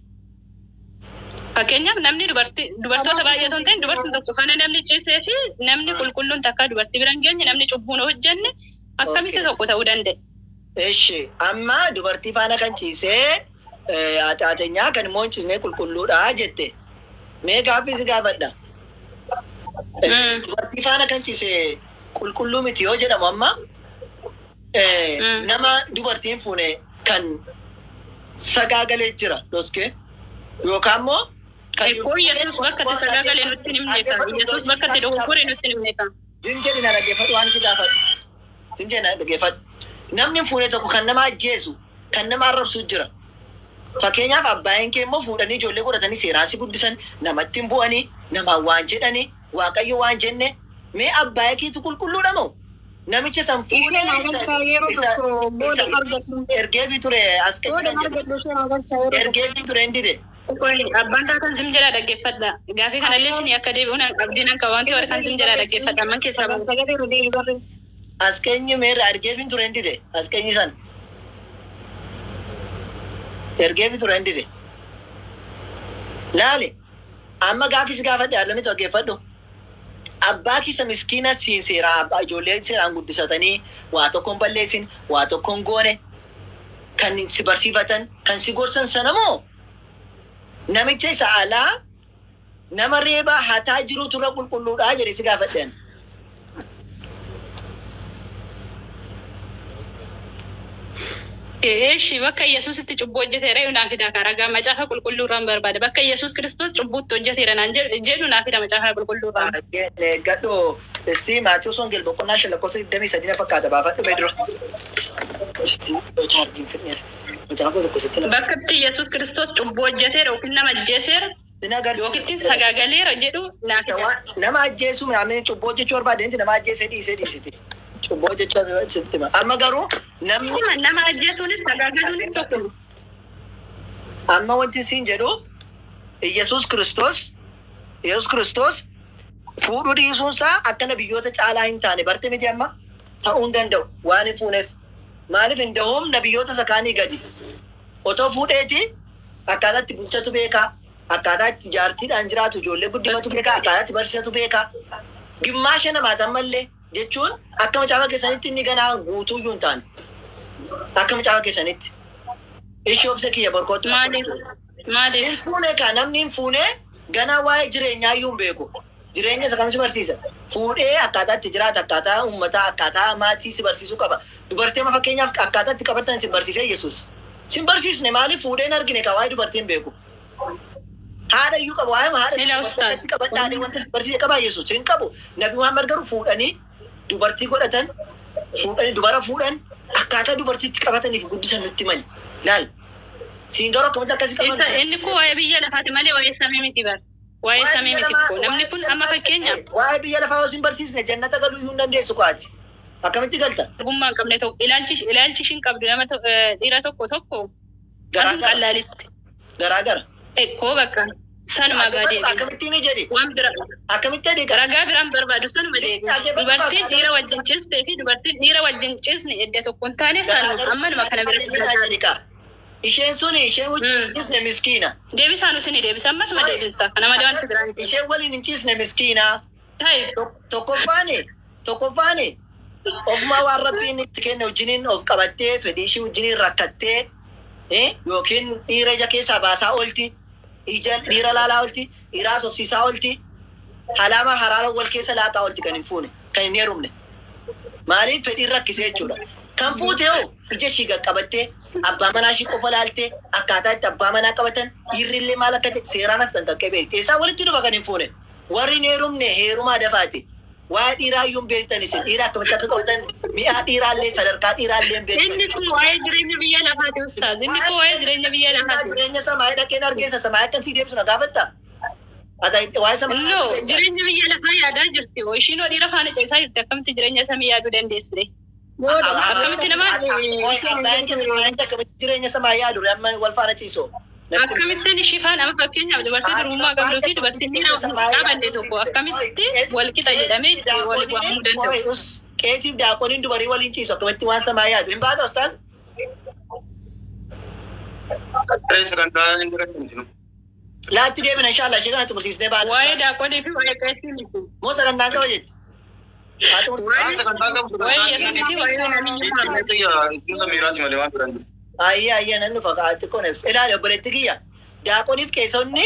Fakkeenyaaf namni dubartii dubartoota baay'ee otoo hin ta'in dubartiin tokko faana namni ciisee fi namni qulqulluun takka dubartii bira hin geenye namni cubbuun hojjenne akkamitti Okay. tokko ta'uu danda'e? Eshi amma dubartii faana kan ciisee haxaatenyaa kan immoo hin ciisnee qulqulluudha jette. Mee gaaffii si gaafadha. Dubartii faana kan ciise qulqulluu miti yoo jedhamu amma nama dubartiin fuune kan sagaagalee jira dhoskee yookaan immoo kan hin Ekkoo fuune Yesuus bakka itti sagaagalee nutti hin himne ka. Yesuus bakka itti dogoggore nutti hin himne ka. Zim jedhi na dhaggeeffadhu waan si gaafadhu. Zim jedhi na dhaggeeffadhu. Namni hin fuune tokko kan nama ajjeesu kan nama arrabsu jira. Fakkeenyaaf abbaayeen kee immoo fuudhanii ijoollee godhatanii seeraan si guddisan namatti hin bu'anii namaan waan jedhanii waaqayyo waan jenne mee abbaayee keetu qulqulluudha moo namicha san Ishee fuudhee naa isa galchaa yeroo isa tokko booda isa argadhu. ergeefii ture as Booda kan jedhu argadhu ishee naa galchaa yeroo tokko. ergeefii ture hin dide. Qoy abbaan taataan zim jedhaa dhaggeeffadha. Gaafii kanallee isin akka deebi'u nan abdiin akka wanti warra kan zim jedhaa dhaggeeffadha. Amman keessaa Sagal bahu. sagalee irra deebi barreessi. As keenyi meerra ergeefii ture hin dide as keenyi san ergeefii ture hin dide. Laali amma gaafii si gaafadhe alamitu dhaggeeffadhu. Abbaa kisa miskiina siin seeraa abbaa ijoollee seeraan guddisatanii waa tokko hin balleessin waa tokko hin goone kan si barsiifatan kan si gorsan sana moo namicha isa alaa nama reebaa hataa jirutu irra qulqulluudha jedhe si gaafadhe ani. Eeshi bakka Yesuusitti cubbuu hojjeteera yoo naa fidaa karaa ragaa macaafa qulqulluu irraan barbaada. Bakka Yesuus Kiristoos cubbuutti hojjeteera naan jedhu naa fida macaafa qulqulluu irraan. Gadhoo isti Maatiyus Wongel boqonnaa 5 lakkoofsa 23 na fakkaata baafadhu mee dura. Isti chaarjiin fidneef macaafa tokko sitti na Bakka itti Yesuus Kiristoos cubbuu hojjeteera yookiin nama ajjeeseera sin agarsiisa. yookiin sagaagaleera jedhu naa fida. Nama ajjeesuu namni cubbuu hojjechuu barbaade nama ajjeesee dhiisee dhiisiti. Cubbuu hojjechuu sitti hima. Amma garuu namni Akkuma nama ajjeesuunis sagaagaluunis tokkuma. amma wanti siin jedhu Yesuus Kiristoos Yesuus Kiristoos fuudhuu dhiisuun isaa akka nabiyyoota caalaa hin taane barte miti amma ta'uu hin danda'u waan hin fuuneef. Maaliif hin da'oom nabiyyoota isa kaanii gadi. Otoo fuudheeti akkaataa itti bulchatu beekaa, akkaataa itti jaartiidhaan jiraatu ijoollee guddifatu beekaa, akkaataa itti barsiisatu beekaa. Gimmaasha namaati ammallee jechuun akka macaafa keessanitti inni ganaa guutuu iyyuu hin taane. Akka macaafa keessanitti. Ishee obsa kiyya borkootti. Maaliif? Maaliif? Hin fuune kaa namni hin fuune ganaa waa'ee jireenyaa iyyuu hin beeku. Jireenya isa kam si barsiisa? Fuudhee akkaataa itti jiraata, akkaataa uummataa, akkaataa maatii si barsiisuu qaba. Dubartii amma fakkeenyaaf akkaataa itti qabatan si barsiisee Yesuus. Si hin barsiisne maaliif fuudhee hin argine kaa waa'ee dubartii hin beeku. Haadha iyyuu qabu waa'ee haadha Ila ustaaz. akkatti qabadhaadhee wanta si barsiise qabaa Yesuus hin qabu. Nabi Muhammad garuu fuudhanii dubartii godhatan, fuudhanii dubara fuudhan, akkaataa dubartiitti qabataniif guddisan nutti himani. Laal. Siin garuu akkamitti akkasii qaban? Inni kun waa'ee biyya lafaati malee waa'ee samii miti bara. Waa'ee samii miti kun. Namni kun amma fakkeenyaaf Waa'ee biyya lafaa osoo hin barsiisne jannata galuu iyyuu hin dandeessu qo'aati. Akkamitti galta? Ogummaa hin qabne tokko ilaalchi ishiin qabdu nama dhiira tokko tokko Garaa asuma gara. qallaalitti. Garaa gara. Ekkoo bakka sanuma gaa deebiin. Akkamittiin ni jedhi? Waan bira Akkamitti jedhi? ragaa biraan barbaadu sanuma deebiin. Dubartiin dhiira wajjin ciistee fi dubartiin dhiira wajjin ciisne edda tokko hin taane sanuma ammanuma kana bira. Isheen suni isheen wajjin hin ciisne miskiina. Deebisaan isin deebisa ammasuma deebisa. Kana malee wanti biraan. Isheen waliin hin ciisne miskiina. Taa'e. Tokkoffaani ofumaa waan rabbiin itti kenne wajjiniin of qabattee fedhii ishee wajjiniin rakkattee, yookiin dhiira ija keessaa baasaa oolti, ija dhiira laalaa oolti, dhiiraa sobsiisaa oolti, halaama haraara wal keessa laaxaa oolti kan hin fuune, kan hin heerumne. Maaliif fedhiin rakkisee jechuudha. Kan fuute hoo ija ishii qaqqabattee abbaa manaa ishii qofa laaltee akkaataa itti abbaa manaa qabatan dhiirri illee maal akka ta'e seeraan as xanxaqqee beekti. Eessaa walitti dhufa kan hin fuune? Warri hin heerumne heerumaa dafaati. Waa'ee dhiiraa iyyuu hin beektan isin. Dhiira akkamitti akka qabatan mi'aa dhiiraallee sadarkaa dhiiraallee hin beektan. Inni kun waa'ee jireenya biyya lafaati ustaaz. Inni kun waa'ee jireenya biyya lafaati. Jireenya samaayii dhaqeen argeessa samaayii akkan sii deemsu na gaafatta. Ati waa'ee samaayii. No, jireenya biyya lafaa yaadaa jirti. Ishiin dhiira faana ceesaa jirti. Akkamitti jireenya samii yaaduu dandeessite? Akkamitti nama Akkamitti jireenya samaayii yaadu amma wal faana ciisu? Akkamittiin ishii faana amma fakkeenyaaf dubartii durummaa qabduu fi dubartiin dhiira qabanne tokko akkamitti wal qixa jedhamee itti wal waamuu danda'u? Qeesiif daaqoniin dubarii waliin ciisu akkamitti waan samaayii yaadu? Hin baata ustaaz? Sagantaa hin jiraachinu. Laatti deebina inshallah ishee kana xumursiisnee baana. Waa'ee daaqonii fi waa'ee qeesii miti. Moo sagantaan qaba jetti? Sagantaa qabu. Waa'ee Yesuusii fi waa'ee Nabii Muhammad. Miiraati malee waan biraan jiru. Ayyee ayyee nan dhufa xiqqoon ibsa. Ilaali obboleetti kiyya. Daaqoniif qeesonni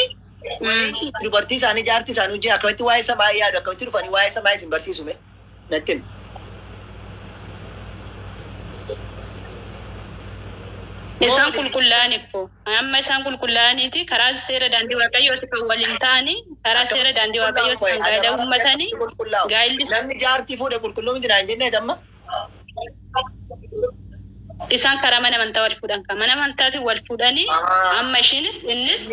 waliin ciisu dubartii isaanii jaartii isaanii wajjin akkamitti waa'ee samaayii yaadu akkamitti dhufanii waa'ee samaayii isin barsiisu mee? Natti himi. Isaan qulqullaa'ani ko. Amma isaan qulqullaa'aniiti karaa seera daandii waaqayyooti kan waliin ta'anii karaa seera daandii waaqayyooti kan gaa'ela uummatanii gaa'elli Namni jaartii fuudhe qulqulluu miti naan jennee amma. Isaan karaa mana amantaa wal fuudhan kan mana amantaatiin wal fuudhanii amma ishiinis innis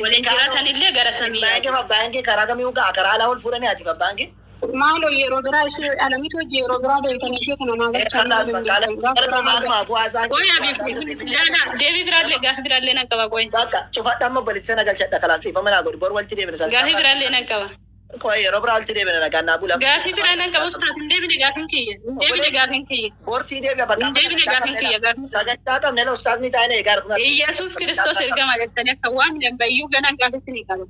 waliin jiraatan illee gara samii yaadu. Abbaan kee karaa kamii karaa alaa wal fuudhanii ati abbaan kee? Maaloo yeroo biraa ishee alamitu hojii yeroo biraa deebitanii ishee kana naa galchaa Qoy abiif laala deebii biraallee gaafii biraallee nan qaba qoy. Bakka cufadha amma obboleetti sana galchadha kalaas dhiifama naa godhi bor walitti deebina sana. Gaafii biraallee nan qaba. Qoy yeroo biraa walitti deebina nagaan naa bula. Gaafii biraa nan qaba ustaas hin deebine gaafiin kiyya. Hin deebine gaafiin kiyya. Bor sii deebi'a bakka. Hin deebine gaafiin kiyya gaafiin. Sagantaa qabne la ustaasni taa'ee eegaa jira. Iyyasuus Kiristoos ergama jettanii akka waan dambayyuu ganaan gaafii isinii qaba.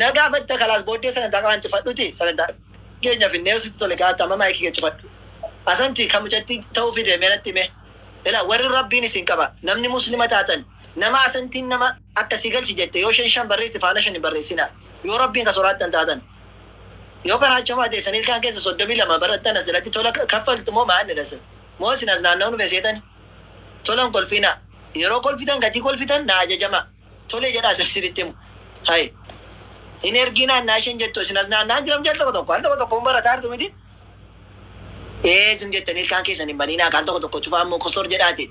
Na gaafatta kalaas booddee sagantaa qaban cufadhuti sagantaa keenya finnee sitti tole gaata amma maayikii kee cufadhu. Asanti kan mucatti ta'uu fide mee natti hime. Ila warri rabbiin isin qaba namni muslima taatan nama asantiin nama akkasii galchi jette yoo shan shan barreessi faana shan hin barreessina yoo rabbiin ka soraattan taatan. Yoo karaa achamaa teessan ilkaan keessa 32 barattan as jalatti tola kaffaltu moo maal jedha moo isin as naanna'uu nufe seetan tola hin kolfina yeroo kolfitan gatii kolfitan na ajajama tole jedhaa isin isinitti himu. Hayi. Hin erginaan naa isheen jettu isin as naanna'aa jiram jal tokko tokko al tokko tokko hin barataa jirtu miti. Ee isin jettanii ilkaan keessan hin baniinaa kan tokko tokko cufaa immoo kosor jedhaati.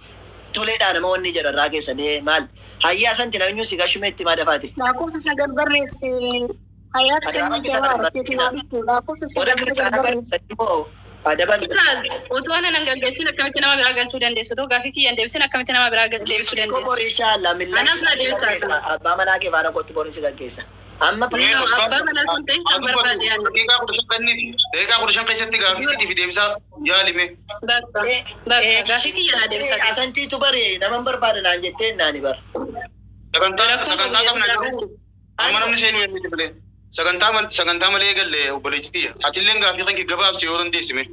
Toleedhaa nama wanni jedha irraa keessan ee maal. Hayyaa santi namni si gashume itti maa dafaati. Lakkoofsa sagal barreesse Hayaat sanyii jabaa keetiin haa dhuftu lakkoofsa Warra sagal kiristaanaa barreesse. barreessanii moo adaban. Ustaaz otoo ana nan gaggeessin akkamitti nama biraa galchuu dandeessu? Otoo gaafii kiyya hin deebisin akkamitti nama biraa deebisuu dandeessu? Borii inshallah millaa. Anaaf na deebisaa. Abbaa manaa kee faana kottu borii si gaggeessa. Amma Abbaa manaa sun ta'in kan barbaade ani. Daqiiqaa 15 keessatti gaafii siitiif deebisaa yaalime. Bakka bakka gaafii kiyya na deebisaa. Asantiitu bare nama hin barbaada naan jettee naani bara. Sagantaa qabna garuu amma namni seenuu hin malee. Sagantaa malee eegalle obboleettii tiyya. Atilleen gaafii kan kee gabaabsi yoo dandeessime.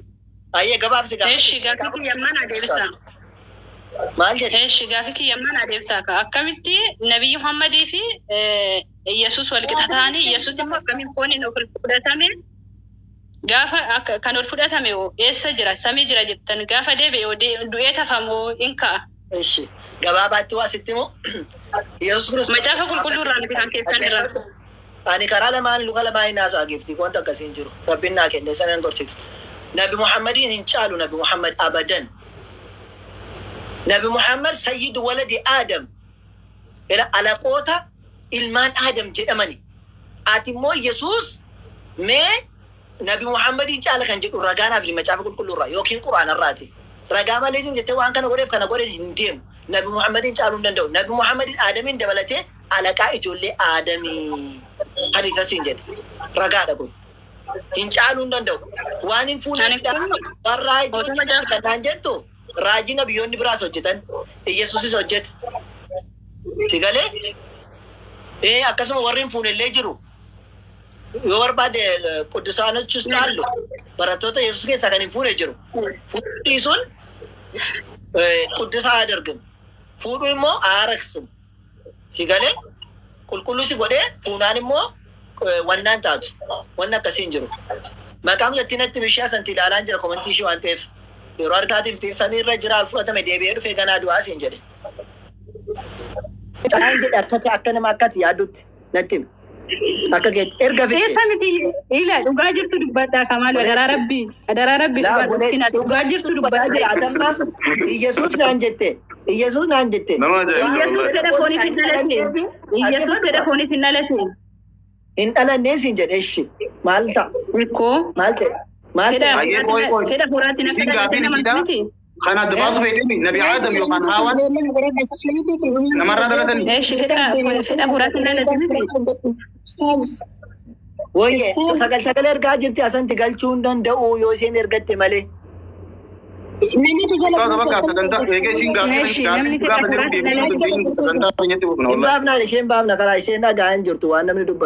Ayyee gabaabsi gaafii. Eshi gaafii kiyya ammaa na deebisaa. Maal jedhe? Eshi gaafii kiyya ammaa na deebisaa ka akkamitti Nabiyyi Muhammadii fi Yesuus wal qixa ta'anii Yesuus immoo akkamiin fooniin ol fudhatame gaafa kan ol fudhatame hoo eessa jira samii jira jettan gaafa deebi'e hoo du'ee tafamoo hin ka'a. Eshi gabaabaatti waa sitti himu Yesuus Kiristoos. Macaafa qulqulluu irraa miti kan keessan irraa. Ani karaa lamaan luka lamaan naasaa giiftii wanta akkasii hin jiru. Rabbiin naa kenne sana hin gorsitu. Nabi Muhammadiin hin caalu Nabi Muhammad abadan. Nabi Muhammad sayyidu waladi Aadam. Ila alaqoota ilmaan Aadam jedhamani. Ati immoo Yesuus mee Nabi Muhammadiin caala kan jedhu ragaa naaf fidi macaafa qulqulluurraa yookiin quraanarraati. Ragaa malee jettee waan kana godheef kana godhe hin deemu. Nabi Muhammadiin caaluu hin danda'u. Nabi Muhammadiin Aadamiin dabalatee alaqaa ijoollee Aadamii. Hadiisa siin jedhe. Ragaadha kun. Hin caaluu hin danda'u. Waan hin fuuneefidha. Waan raajii hojjetan kan jettu raajii nabiyyoonni biraas hojjetan. Iyesuusis hojjete. Si galee? Ee akkasuma warri hin fuunellee jiru. Yoo barbaade quddusaanochis dhaallu barattoota Yesuus keessaa kan hin fuune jiru. Fuudhuu dhiisuun quddusaa adargin. Fuudhuu immoo aaraksin. Si galee qulqulluu si godhee fuunaan immoo wannaan taatu. Wanni akkasii hin jiru. Maqaan jettiin natti bishaa santi ilaalaan jira komantii ishee waan ta'eef. Yeroo harkaatiif samiirra jira fudhatame deebi'ee dhufee ganaa du'aa siin jedhe. Karaan jedhe akka akka nama akkati yaaddutti natti himi. Akka keetti erga fitte. Eessa miti ila dhugaa jirtu dubbadhaa Kamaal adaraa rabbii adaraa rabbii Laa dhugaa bolee dhoksinaa dhugaa jirtu dubbataa jira dubbadhaa. atamma Iyesuus naan jette Iyesuus naan jette. Nama ajaa'iba Waan Iyyasuus wallahi. fedha fooniif hin dhalate. Iyyasuus fedha fooniif hin dhalate. Hin dhalannee siin jedhe ishi maal ta'a Ikkoo maal ta'e maal fedha ta'e Hayyee qoy qoy. fedha fooraatiin akka Isin dhalate gaafiin nama isiidha. miti. Kan adda baasu fedhini Nabi Aadam yookaan Haawaan namarraa dhalatanii. Eeshi fedha fedha fooraatiin dhalate miti. Woyye sagal sagal ergaa jirti asanti galchuu hin danda'u yoo isheen ergatte malee. Ustaaza bakka sagantaa eegee isiin gaafii Eeshi namni gaafii fedha gaafa jiru fooraatiin deebisuu dhalate. dandeenyu sagantaa keenyatti fufna Hin wallahi. baafnaan isheen baafna karaa isheen dhagaa hin jirtu waan namni dubbatu.